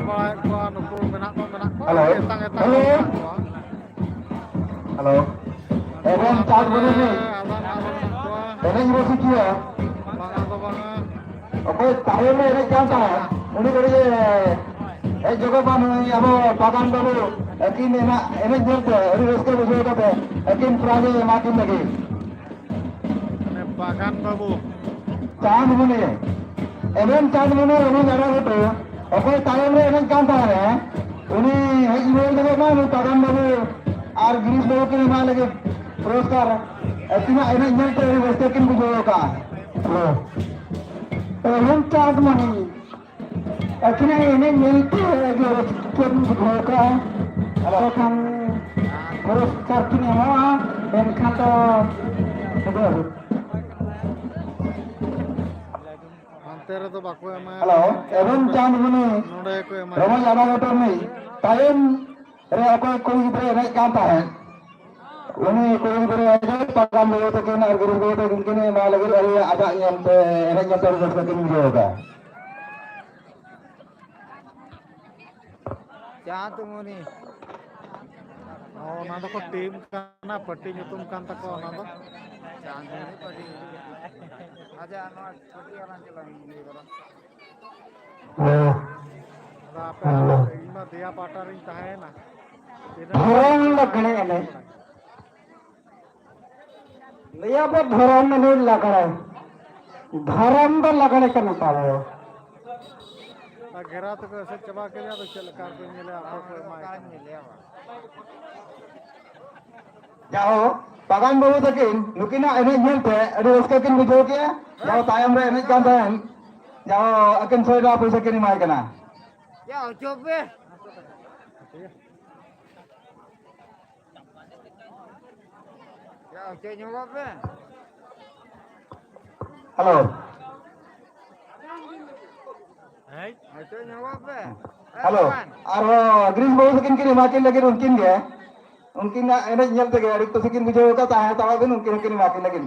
ᱵᱟᱲᱟᱭᱮᱫ ᱠᱚᱣᱟ, ᱱᱩᱠᱩ ᱢᱮᱱᱟᱜ ᱫᱚ ᱢᱮᱱᱟᱜ ᱠᱚᱣᱟ, ᱦᱮᱞᱳ᱾ ᱮᱴᱟᱜ ᱮᱴᱟᱜ ᱦᱮᱞᱳ᱾ ᱦᱚᱲ ᱢᱮᱱᱟᱜ ᱠᱚᱣᱟ᱾ ᱦᱮᱞᱳ᱾ ᱮᱵᱷᱮᱱ ᱪᱟᱸᱫᱽ ᱵᱚᱱᱤ ᱨᱤᱱᱤᱡ ᱟᱫᱟᱱ ᱟᱨᱚ ᱢᱮᱱᱟᱜ ᱠᱚᱣᱟ᱾ ᱮᱱᱮᱡ ᱨᱩᱥᱤᱠᱤᱭᱟᱹ᱾ ᱵᱟᱝᱟ ᱫᱚ ᱵᱟᱝᱟ᱾ ᱚᱠᱚᱭ ᱛᱟᱭᱚᱢ ᱨᱮ ᱮᱱᱮᱡ ᱠᱟᱱ ᱛᱟᱦᱮᱸᱫ, ᱩᱱᱤ ᱠᱟᱹᱴᱤᱡ ᱮ ᱦᱮᱡ ᱡᱚᱜᱚᱜ ᱢᱟ, ᱱᱩᱭ ᱟᱵᱚ ᱯᱟᱜᱟᱱ ᱵᱟᱹᱵᱩ ᱟᱹᱠᱤᱱ ᱮᱱᱮᱡ, ᱮᱱᱮᱡ ᱧᱮᱞᱛᱮ ᱟᱹᱰᱤ ᱨᱟᱹᱥᱠᱟᱹ ᱵᱩᱡᱷᱟᱹᱣ ᱠᱟᱛᱮ ᱟᱹᱠᱤᱱ ᱯᱨᱟᱭᱤᱡᱽ ᱮ ᱮᱢᱟ ᱠᱤᱱ ᱞᱟᱹᱜᱤᱫ᱾ ᱢᱟᱱᱮ ᱵᱟᱜᱟᱱ ᱵᱟᱹᱵᱩ᱾ ᱪᱟᱸᱫᱽᱢᱩᱱᱤ, ᱮᱵᱷᱮᱱ ᱪᱟᱸᱫᱽᱢᱩᱱᱤ ᱨᱚᱢᱚᱡᱽ ᱟᱲᱟ ᱜᱷᱩᱴᱩ, ᱚᱠᱚᱭ ᱛᱟᱭᱚᱢ ᱨᱮ ᱮᱱᱮᱡ ᱠᱟᱱ ᱛᱟᱦᱮᱸᱱᱟ, ᱩᱱᱤ ᱦᱮᱡ ᱨᱩᱣᱟᱹᱲ ᱫᱟᱲᱮᱭᱟᱜ ᱢᱟ, ᱩᱱᱤ ᱯᱟᱜᱟᱱ ᱵᱟᱹᱵᱩ ᱟᱨ ᱜᱤᱨᱤᱥ ᱵᱟᱹᱵᱩ ᱠᱤᱱ ᱮᱢᱟᱭ ᱞᱟᱹᱜᱤᱫ ᱯᱩᱨᱚᱥᱠᱟᱨ᱾ ᱟᱹᱠᱤᱱᱟᱜ ᱮᱱᱮᱡ ᱧᱮᱞᱛᱮ ᱟᱹᱰᱤ ᱨᱟᱹᱥᱠᱟᱹ ᱠᱤᱱ ᱵᱩᱡᱷᱟᱹᱣ ᱟᱠᱟᱫᱼᱟ᱾ ᱮᱵᱷᱮᱱ ᱪᱟᱸᱫᱽᱢᱩᱱᱤ, ᱟᱹᱠᱤᱱᱟᱜ ᱮᱱᱮᱡ ᱧᱮᱞᱛᱮ ᱟᱹᱰᱤ ᱨᱟᱹᱥᱠᱟᱹᱧ ᱵᱩᱡᱷᱟᱹᱣ ᱠᱟᱜᱼᱟ᱾ ᱟᱫᱚ ᱠᱷᱟᱱ ᱯᱩᱨᱚᱥᱠᱟᱨ ᱠᱤᱱ ᱮᱢᱚᱜᱼᱟ, ᱮᱱᱠᱷᱟᱱ ᱫᱚ ᱟᱹᱰᱤ ᱦᱟᱱᱛᱮ ᱨᱮᱫᱚ ᱵᱟᱠᱚ ᱮᱢᱟᱭᱟ᱾ ᱦᱮᱞᱳ, ᱮᱵᱷᱮᱱ ᱪᱟᱸᱫᱽᱢᱩᱱᱤ ᱱᱚᱰᱮ ᱠᱚ ᱮᱢᱟᱭᱟ᱾ ᱨᱚᱢᱚᱡᱽ ᱟᱵᱟᱜᱚᱴᱚᱨ ᱨᱤᱱᱤᱡ ᱛᱟᱭᱚᱢ ᱨᱮ ᱚᱠᱚᱭ ᱠᱩᱲᱤ ᱜᱤᱫᱽᱨᱟᱹ ᱮᱱᱮᱡ ᱠᱟᱱ ᱛᱟᱦᱮᱸᱫ, ᱩᱱᱤ ᱠᱩᱲᱤ ᱜᱤᱫᱽᱨᱟᱹ ᱮᱱᱮᱡ ᱯᱟᱜᱟᱱ ᱵᱟᱹᱵᱩ ᱛᱟᱹᱠᱤᱱ ᱟᱨ ᱜᱤᱨᱤᱥ ᱵᱟᱹᱵᱩ ᱛᱟᱹᱠᱤᱱ ᱠᱤᱱ ᱮᱢᱟ ᱞᱟᱹᱜᱤᱫ ᱟᱹᱰᱤ ᱟᱡᱟᱜ ᱧᱮᱞᱛᱮ, ᱮᱱᱮᱡ ᱧᱮᱞᱛᱮ ᱟᱹᱰᱤ ᱨᱟᱹᱥᱠᱟᱹ ᱠᱤᱱ ᱵᱩᱡᱷᱟᱹᱣ ᱮᱫᱟ᱾ ᱪᱟᱸᱫᱽᱢᱩᱱᱤ᱾ ᱚ, ᱚᱱᱟ ᱫᱚᱠᱚ ᱴᱤᱢ ᱠᱟᱱᱟ, ᱯᱟᱹᱴᱤ ᱧᱩᱛᱩᱢ ᱠᱟᱱ ᱛᱟᱠᱚᱣᱟ ᱚᱱᱟ ᱫᱚ᱾ ᱪᱟᱸᱫᱽᱢᱩᱱᱤ ᱯᱟᱹᱴᱤ᱾ ᱟᱪᱪᱷᱟ, ᱱᱚᱣᱟ ᱯᱟᱹᱴᱤ ᱟᱞᱟᱝ ᱪᱟᱞᱟᱜ ᱤᱧ ᱞᱟᱹᱭ ᱜᱚᱫᱟ᱾ ᱦᱮᱸ᱾ ᱟᱫᱚ ᱟᱯᱮ ᱦᱮᱸ᱾ ᱤᱧ ᱢᱟ ᱫᱮᱭᱟ ᱯᱟᱦᱴᱟ ᱨᱤᱧ ᱛᱟᱦᱮᱸᱭᱮᱱᱟ᱾ ᱛᱤᱱᱟᱹᱜ ᱫᱷᱚᱨᱚᱢ ᱫᱚ ᱠᱟᱱᱟ ᱮᱱᱮᱡ᱾ ᱞᱟᱹᱭᱟ ᱵᱚ ᱫᱷᱚᱨᱚᱢ ᱮᱱᱮᱡ ᱞᱟᱜᱽᱲᱮ᱾ ᱫᱷᱚᱨᱚᱢ ᱫᱚ ᱞᱟᱜᱽᱲᱮ ᱠᱟᱱᱟ ᱛᱟᱵᱚ᱾ ᱟᱨ ᱜᱷᱮᱨᱟ ᱛᱮᱠᱚ ᱮᱥᱮᱫ ᱪᱟᱵᱟ ᱠᱮᱫᱮᱭᱟ, ᱟᱫᱚ ᱪᱮᱫ ᱞᱮᱠᱟ ᱠᱚ ᱧᱮᱞᱮᱭᱟ, ᱚᱠᱚᱭ ᱠᱚ ᱮᱢᱟᱭ ᱠᱟᱱᱟ? ᱡᱟᱦᱳ, ᱯᱟᱜᱟᱱ ᱵᱟᱹᱵᱩ ᱛᱟᱹᱠᱤᱱ ᱱᱩᱠᱤᱱᱟᱜ ᱮᱱᱮᱡ ᱧᱮᱞᱛᱮ ᱟᱹᱰᱤ ᱨᱟᱹᱥᱠᱟᱹ ᱠᱤᱱ ᱵᱩᱡᱷᱟᱹᱣ ᱠᱮᱜᱼᱟ᱾ ᱡᱟᱦᱳ, ᱛᱟᱭᱚᱢ ᱨᱮ ᱮᱱᱮᱡ ᱠᱟᱱ ᱛᱟᱦᱮᱱ, ᱡᱟᱦᱳ, ᱟᱹᱠᱤᱱ ᱥᱚᱭ ᱴᱟᱠᱟ ᱯᱚᱭᱥᱟ ᱠᱤᱱ ᱮᱢᱟᱭ ᱠᱟᱱᱟ᱾ ᱭᱟ, ᱚᱪᱚᱜ ᱯᱮ᱾ ᱭᱟ, ᱚᱪᱚᱜ ᱧᱚᱜᱚᱜ ᱯᱮ᱾ ᱦᱮᱞᱳ᱾ ᱦᱮᱸ? ᱚᱪᱚᱜ ᱧᱚᱜᱚᱜ ᱯᱮ᱾ ᱦᱮᱞᱳ᱾ ᱟᱨᱦᱚᱸ ᱜᱨᱤᱥ ᱵᱟᱹᱵᱩ ᱛᱟᱹᱠᱤᱱ ᱠᱤᱱ ᱮᱢᱟ ᱠᱤᱱ ᱞᱟᱹᱜᱤᱫ ᱩᱱᱠᱤᱱ ᱜᱮ᱾ ᱩᱱᱠᱤᱱᱟᱜ ᱮᱱᱮᱡ ᱧᱮᱞ ᱛᱮᱜᱮ ᱟᱹᱰᱤ ᱠᱩᱥᱤ ᱠᱤᱱ ᱵᱩᱡᱷᱟᱹᱣ ᱟᱠᱟᱫ, ᱛᱟᱦᱮᱸ ᱦᱟᱛᱟᱲᱚᱜ ᱵᱤᱱ, ᱩᱱᱠᱤᱱ ᱦᱚᱸᱠᱤᱱ ᱮᱢᱟ ᱠᱤᱱ ᱞᱟᱹᱜᱤᱫ᱾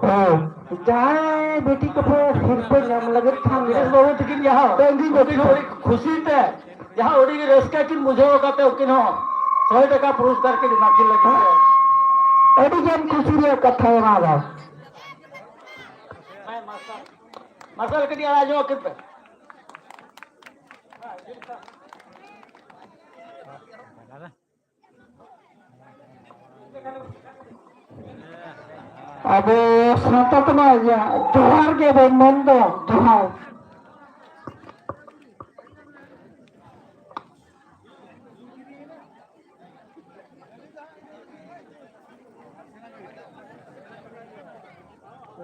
ᱦᱳᱭ᱾ ᱡᱟᱦᱟᱸᱭ ᱵᱤᱴᱤ ᱠᱚᱯᱮ ᱥᱤᱨᱯᱟᱹ ᱧᱟᱢ ᱞᱟᱹᱜᱤᱫ ᱠᱷᱟᱱ ᱫᱚ ᱵᱤᱨᱮᱥ ᱵᱟᱹᱵᱩ ᱛᱟᱹᱠᱤᱱ ᱡᱟᱦᱟᱸ ᱛᱟᱺᱜᱤ ᱩᱱᱠᱤᱱ ᱵᱟᱹᱠᱤ ᱦᱚᱸ ᱟᱹᱰᱤ ᱠᱷᱩᱥᱤ ᱛᱮ, ᱡᱟᱦᱟᱸ ᱟᱹᱰᱤ ᱜᱮ ᱨᱟᱹᱥᱠᱟᱹ ᱠᱤᱱ ᱵᱩᱡᱷᱟᱹᱣ ᱟᱠᱟᱫ ᱛᱮ ᱩᱱᱠᱤᱱ ᱦᱚᱸ ᱥᱚᱭ ᱴᱟᱠᱟ ᱯᱩᱨᱚᱥᱠᱟᱨ ᱠᱤᱱ ᱮᱢᱟ ᱠᱤᱱ ᱞᱟᱹᱜᱤᱫ ᱛᱮ᱾ ᱟᱹᱰᱤ ᱜᱟᱱ ᱠᱩᱥᱤ ᱨᱮᱭᱟᱜ ᱠᱟᱛᱷᱟ ᱚᱱᱟ ᱫᱚ᱾ ᱦᱮᱸ, ᱢᱟᱨᱥᱟᱞ, ᱢᱟᱨᱥᱟᱞ ᱠᱟᱹᱴᱤᱡ ᱟᱲᱟᱜ ᱧᱚᱜ ᱠᱤᱱ ᱯᱮ᱾ ᱟᱵᱚ ᱥᱟᱶᱛᱟ ᱛᱮᱢᱟ ᱡᱚᱦᱟᱨ ᱜᱮ ᱵᱚᱱ ᱢᱮᱱ ᱫᱚ, ᱡᱚᱦᱟᱨ᱾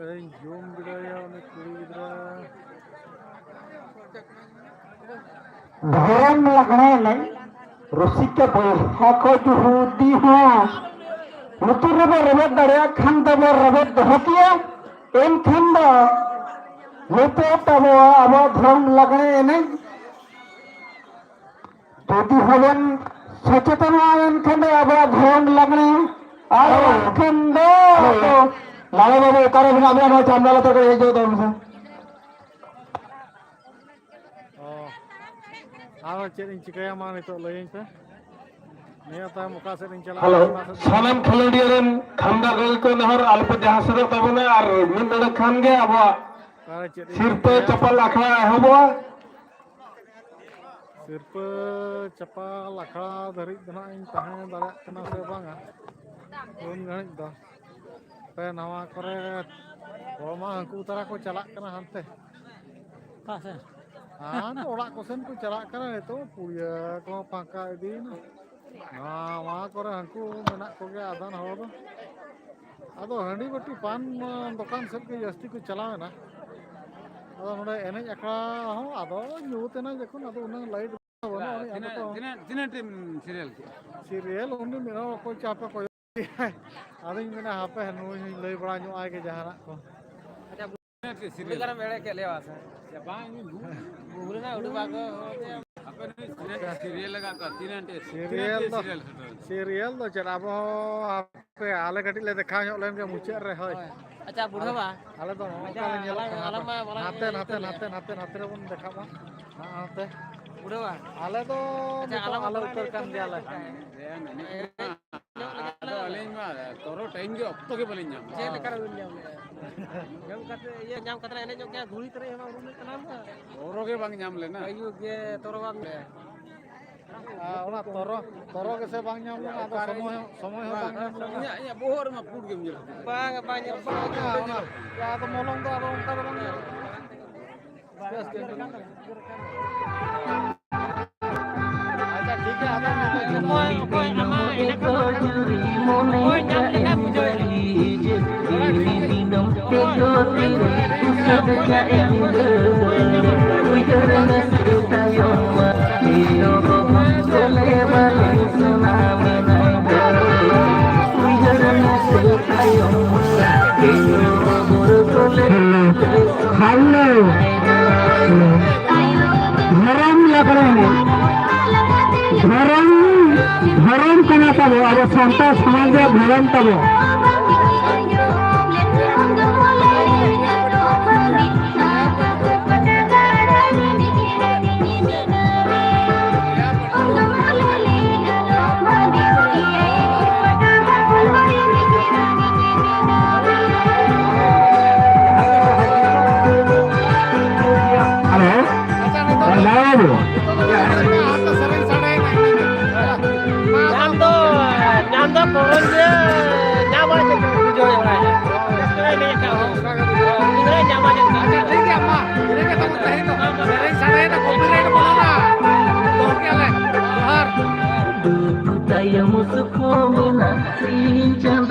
ᱤᱧ ᱡᱚᱢ ᱵᱤᱰᱟᱹᱣᱭᱟ ᱩᱱᱤ ᱠᱩᱲᱤ ᱜᱤᱫᱽᱨᱟᱹ᱾ ᱫᱷᱚᱨᱚᱢ ᱞᱟᱜᱽᱬᱮ ᱮᱱᱮᱡ ᱨᱩᱥᱤᱠᱟ ᱵᱚᱭᱦᱟ ᱠᱚ ᱡᱩᱫᱤ ᱦᱚᱸ ᱞᱩᱛᱩᱨ ᱨᱮᱵᱚ ᱨᱮᱵᱮᱫ ᱫᱟᱲᱮᱭᱟᱜ ᱠᱷᱟᱱ ᱫᱚᱵᱚ ᱨᱮᱵᱮᱫ ᱫᱚᱦᱚ ᱠᱮᱭᱟ, ᱮᱱᱠᱷᱟᱱ ᱫᱚ ᱱᱤᱛᱚᱜ ᱛᱟᱵᱚ ᱟᱵᱚ ᱫᱷᱚᱨᱚᱢ ᱞᱟᱜᱽᱬᱮ ᱮᱱᱮᱡ ᱡᱩᱫᱤ ᱦᱚᱸᱵᱚᱱ ᱥᱚᱪᱮᱛᱚᱱᱚᱜᱼᱟ, ᱮᱱᱠᱷᱟᱱ ᱫᱚ ᱟᱵᱚᱣᱟᱜ ᱫᱷᱚᱨᱚᱢ ᱞᱟᱜᱽᱬᱮ ᱟᱨ ᱦᱳᱭ᱾ ᱵᱟᱝᱠᱷᱟᱱ ᱫᱚ ᱦᱳᱭ᱾ ᱞᱟᱞᱟ ᱵᱟᱵᱩ ᱚᱠᱟᱨᱮ ᱢᱮᱱᱟᱜ ᱵᱮᱱᱟ? ᱱᱚᱣᱟ ᱪᱟᱢᱲᱟ ᱞᱟᱛᱟᱨ ᱠᱚᱨᱮ ᱦᱮᱡ ᱦᱚᱫᱚᱜ ᱢᱮᱥᱮ᱾ ᱚ, ᱟᱨ ᱪᱮᱫ ᱤᱧ ᱪᱤᱠᱟᱹᱭᱟ ᱢᱟ ᱱᱤᱛᱚᱜ ᱞᱟᱹᱭᱟᱹᱧ ᱯᱮ᱾ ᱱᱤᱭᱟᱹ ᱛᱟᱭᱚᱢ ᱚᱠᱟ ᱥᱮᱫ ᱤᱧ ᱪᱟᱞᱟᱜᱼᱟ, ᱦᱮᱞᱳ, ᱚᱱᱟ ᱥᱮᱫ ᱤᱧ ᱥᱟᱱᱟᱢ ᱪᱟᱞᱟᱜᱼᱟ᱾ ᱠᱷᱮᱞᱳᱰᱤᱭᱟᱹ ᱨᱮᱱ ᱠᱷᱟᱢᱰᱟ ᱜᱟᱹᱭ ᱠᱚ ᱱᱮᱦᱚᱨ ᱟᱞᱚᱯᱮ ᱡᱟᱦᱟᱸ ᱥᱮᱫᱚᱜ ᱛᱟᱵᱚᱱᱟ ᱟᱨ ᱢᱤᱫ ᱰᱚᱸᱰᱮᱠ ᱠᱷᱟᱱ ᱜᱮ ᱟᱵᱚᱣᱟᱜ ᱚᱠᱟᱨᱮ ᱪᱮᱫ ᱤᱧ ᱥᱤᱨᱯᱟᱹ ᱪᱤᱠᱟᱹᱭᱟ? ᱪᱟᱯᱟᱞ ᱟᱠᱷᱲᱟ ᱮᱦᱚᱵᱚᱜᱼᱟ᱾ ᱥᱤᱨᱯᱟᱹ ᱪᱟᱯᱟᱞ ᱟᱠᱷᱲᱟ ᱫᱷᱟᱹᱨᱤᱡ ᱫᱚ ᱱᱟᱦᱟᱜ ᱤᱧ ᱛᱟᱦᱮᱸ ᱫᱟᱲᱮᱭᱟᱜ ᱠᱟᱱᱟ ᱥᱮ ᱵᱟᱝᱟ ᱩᱱ ᱜᱷᱟᱹᱲᱤᱡ ᱫᱚ᱾ ᱦᱟᱯᱮ ᱱᱟᱣᱟ ᱠᱚᱨᱮ ᱦᱚᱲ ᱢᱟ ᱦᱟᱹᱱᱠᱩ ᱛᱟᱨᱟ ᱠᱚ ᱪᱟᱞᱟᱜ ᱠᱟᱱᱟ ᱦᱟᱱᱛᱮ᱾ ᱚᱠᱟ ᱥᱮᱫ? ᱦᱟᱱᱛᱮ ᱚᱲᱟᱜ ᱠᱚᱥᱮᱱ ᱠᱚ ᱪᱟᱞᱟᱜ ᱠᱟᱱᱟ ᱱᱤᱛᱚᱜ, ᱯᱩᱲᱤᱭᱟᱹ ᱠᱚᱦᱚᱸ ᱯᱷᱟᱸᱠᱟ ᱤᱫᱤᱭᱮᱱᱟ᱾ ᱱᱚᱣᱟ ᱠᱚᱨᱮ ᱦᱟᱹᱱᱠᱩ ᱢᱮᱱᱟᱜ ᱠᱚᱜᱮᱭᱟ ᱟᱫᱷᱟᱱ ᱦᱚᱲ ᱫᱚ᱾ ᱟᱫᱚ ᱦᱟᱺᱰᱤ ᱵᱟᱹᱴᱤ ᱯᱟᱱ ᱫᱚᱠᱟᱱ ᱥᱮᱫ ᱜᱮ ᱡᱟᱹᱥᱛᱤ ᱠᱚ ᱪᱟᱞᱟᱣ ᱮᱱᱟ᱾ ᱟᱫᱚ ᱱᱚᱰᱮ ᱮᱱᱮᱡ ᱟᱠᱷᱲᱟ ᱦᱚᱸ ᱟᱫᱚ ᱧᱩᱛ ᱮᱱᱟ ᱡᱚᱠᱷᱚᱱ, ᱟᱫᱚ ᱩᱱᱟᱹᱜ ᱞᱟᱭᱤᱴ ᱵᱟᱹᱱᱩᱜ ᱟᱹᱱᱤᱡ᱾ ᱟᱫᱚ ᱛᱤᱱᱟᱹᱜ, ᱛᱚ ᱛᱤᱱᱟᱹᱜ, ᱛᱤᱱᱟᱹᱜ ᱴᱤᱢ ᱥᱤᱨᱤᱭᱟᱞ ᱠᱮᱜᱼᱟ? ᱥᱤᱨᱤᱭᱟᱞ ᱩᱱᱤ ᱢᱤᱫ ᱦᱚᱲ ᱚᱠᱚᱭ ᱪᱚ ᱦᱟᱯᱮ ᱠᱚᱭᱚᱜ ᱟᱫᱚᱧ ᱢᱮᱱᱟ, ᱦᱟᱯᱮ ᱱᱩᱭ ᱦᱚᱧ ᱞᱟᱹᱭ ᱵᱟᱲᱟ ᱧᱚᱜ ᱟᱭ ᱜᱮ ᱡᱟᱦᱟᱱᱟᱜ ᱠᱚ᱾ ᱟᱪᱪᱷᱟ, ᱵᱩ-, ᱛᱤᱱᱟᱹᱜ ᱴᱤᱢ ᱥᱤᱨᱤᱭᱟᱞ? ᱩᱱᱤ ᱜᱟᱱᱮᱢ ᱮᱲᱮ ᱠᱮᱫ ᱞᱮᱭᱟ ᱵᱟᱝ ᱥᱮ? ᱥᱮ ᱵᱟᱝ, ᱤᱧ ᱵᱩ-, ᱵᱩ-, ᱵᱩ-, ᱵᱩ-, ᱵᱩ-, ᱟᱯᱮ ᱱᱩᱭ ᱥᱤᱨᱤᱭᱟᱞ ᱞᱟᱜᱟᱜ ᱠᱟᱱ, ᱛᱤᱱᱟᱹᱜ ᱴᱤ-, ᱥᱤᱨᱤᱭᱟᱞ ᱛᱤᱱᱟᱹᱜ ᱴᱤ ᱫᱚ, ᱥᱤᱨᱤᱭᱟᱞ ᱥᱮᱴᱮᱨ ᱮᱱᱟ? ᱥᱤᱨᱤᱭᱟᱞ ᱫᱚ ᱪᱮᱫ, ᱟᱵᱚ ᱦᱚᱸ ᱦᱟᱯᱮ, ᱟᱞᱮ ᱠᱟᱹᱴᱤᱡ ᱞᱮ ᱫᱮᱠᱷᱟᱣ ᱧᱚᱜ ᱞᱮᱱ ᱜᱮ ᱢᱩᱪᱟᱹᱫ ᱨᱮ, ᱦᱳᱭ᱾ ᱦᱳᱭ᱾ ᱟᱪᱪᱷᱟ, ᱵᱩᱰᱷᱟᱹᱣᱟ᱾ ᱟᱞᱮ ᱫᱚ ᱱᱚᱜᱼᱚ ᱱᱚᱝᱠᱟ ᱞᱮ ᱧᱮᱞᱚᱜ ᱠᱟᱱᱟ᱾ ᱟᱞᱟᱝ ᱢᱟ ᱵᱟᱞᱟᱝ ᱦᱟᱱᱛᱮ, ᱧᱮᱞ ᱱᱟᱛᱮ, ᱩᱛᱟᱹᱨ ᱞᱮᱜᱼᱟ᱾ ᱱᱟᱛᱮ, ᱱᱟᱛᱮ, ᱱᱟᱛᱮ ᱨᱮᱵᱚᱱ ᱫᱮᱠᱷᱟᱜ ᱢᱟ᱾ ᱱᱚᱜᱼᱚ ᱱᱚᱛᱮ᱾ ᱵᱩᱰᱷᱟᱹᱣᱟ᱾ ᱟᱞᱮ ᱫᱚ ᱟᱪᱪᱷᱟ, ᱱᱤᱛᱚᱜ ᱟᱞᱟᱝ ᱟᱞᱮ ᱢᱟ ᱩᱛᱟᱹᱨ ᱠᱟᱱ ᱜᱮᱭᱟᱞᱮ᱾ ᱮᱱᱮᱡ ᱧᱚᱜ ᱞᱟᱹᱜᱤᱫ ᱟᱫᱚ ᱟᱹᱞᱤᱧ ᱢᱟ ᱛᱚᱨᱚ ᱴᱟᱭᱤᱢ ᱜᱮ ᱚᱠᱛᱚ ᱜᱮ ᱵᱟᱹᱞᱤᱧ ᱧᱟᱢᱟ᱾ ᱪᱮᱫ ᱞᱮᱠᱟ ᱨᱮᱵᱤᱱ ᱧᱟᱢ ᱞᱮᱜᱼᱟ? ᱧᱟᱢ ᱠᱟᱛᱮ, ᱤᱭᱟᱹ, ᱧᱟᱢ ᱠᱟᱛᱮ ᱮᱱᱮᱡ ᱧᱚᱜ ᱜᱮᱭᱟ, ᱜᱷᱩᱲᱤ ᱛᱟᱹᱨᱤᱡ ᱦᱚᱸ ᱵᱟᱝ ᱩᱰᱩᱠ ᱞᱮᱱ ᱛᱟᱞᱟᱝ ᱫᱚ᱾ ᱛᱚᱨᱚ ᱜᱮ ᱵᱟᱝ ᱧᱟᱢ ᱞᱮᱱᱟ᱾ ᱟᱹᱭᱩᱵ ᱜᱮ ᱛᱚᱨᱚ ᱵᱟᱝ ᱟᱨ ᱚᱱᱟ ᱛᱚᱨᱚ, ᱛᱚᱨᱚ ᱜᱮᱥᱮ ᱵᱟᱝ ᱧᱟᱢ ᱞᱮᱱᱟ, ᱟᱫᱚ ᱥᱚᱢᱚᱭ ᱦᱚᱸ, ᱥᱚᱢᱚᱭ ᱦᱚᱸ ᱵᱟᱝ ᱧᱟᱢ ᱞᱮᱱᱟ᱾ ᱤᱧᱟᱹᱜ, ᱤᱧᱟᱹᱜ ᱵᱚᱦᱚᱜ ᱨᱮᱢᱟ ᱯᱩᱸᱰ ᱜᱮᱢ ᱧᱮᱞ ᱠᱮᱫᱟ᱾ ᱵᱟᱝ, ᱵᱟᱝ ᱧᱮᱞ ᱵᱟᱝ, ᱚᱱᱟ, ᱟᱫᱚ ᱢᱚᱞᱚᱝ ᱫᱚ ᱟᱫᱚ ᱚᱱᱠᱟ ᱫᱚ ᱵᱟᱝ ᱧᱮᱞᱚᱜ ᱠᱟᱱᱟ᱾ ᱟᱪᱪᱷᱟ, ᱴᱷᱤᱠ ᱜᱮᱭᱟ, ᱟᱫᱚ ᱚᱠᱚᱭ, ᱚᱠᱚᱭ ᱟᱢᱟᱜ ᱮᱱᱮᱡ ᱠᱚ ᱚᱠᱚᱭ ᱧᱟᱢ ᱞᱮᱠᱷᱟᱱ ᱵᱩᱡᱷᱟᱹᱣ ᱮᱱᱟ? Hello, hello. ᱫᱷᱚᱨᱚᱢ ᱞᱟᱜᱽᱲᱮ ᱮᱱᱮᱡ᱾ ᱫᱷᱚᱨᱚᱢ, ᱫᱷᱚᱨᱚᱢ ᱠᱟᱱᱟ ᱛᱟᱵᱚ, ᱟᱵᱚ ᱥᱟᱱᱛᱟᱲ ᱥᱚᱢᱟᱡᱽ ᱨᱮᱭᱟᱜ ᱫᱷᱚᱨᱚᱢ ᱛᱟᱵᱚ᱾ ᱦᱮᱞᱳ᱾ ᱧᱟᱢ ᱫᱚ, ᱧᱟᱢ ᱫᱚ ᱠᱚᱢᱚᱱ ᱜᱮ ᱧᱟᱢᱟ, ᱪᱮᱫ ᱠᱚ ᱵᱩᱡᱷᱟᱹᱣ ᱵᱟᱲᱟᱭᱟ᱾ ᱩᱱᱤ ᱫᱚᱭ ᱧᱟᱢᱟ, ᱪᱮᱫ ᱠᱚ᱾ ᱟᱪᱪᱷᱟ, ᱴᱷᱤᱠ ᱜᱮᱭᱟ, ᱢᱟ, ᱤᱱᱟᱹ ᱜᱮ ᱛᱟᱵᱚᱱ ᱛᱮᱦᱮᱧ ᱫᱚ᱾ ᱥᱮᱨᱮᱧ ᱥᱟᱰᱮᱭᱮᱱᱟ, copyright ᱵᱚᱞᱚᱱᱟ᱾ ᱫᱚᱦᱚ ᱠᱮᱜᱼᱟ ᱞᱮ᱾ ᱡᱚᱦᱟᱨ᱾ ᱫᱩᱠ ᱛᱟᱭᱚᱢ ᱥᱩᱠ ᱦᱚᱸ ᱢᱮᱱᱟᱜ, ᱥᱤᱧ ᱪᱟᱸᱫᱚ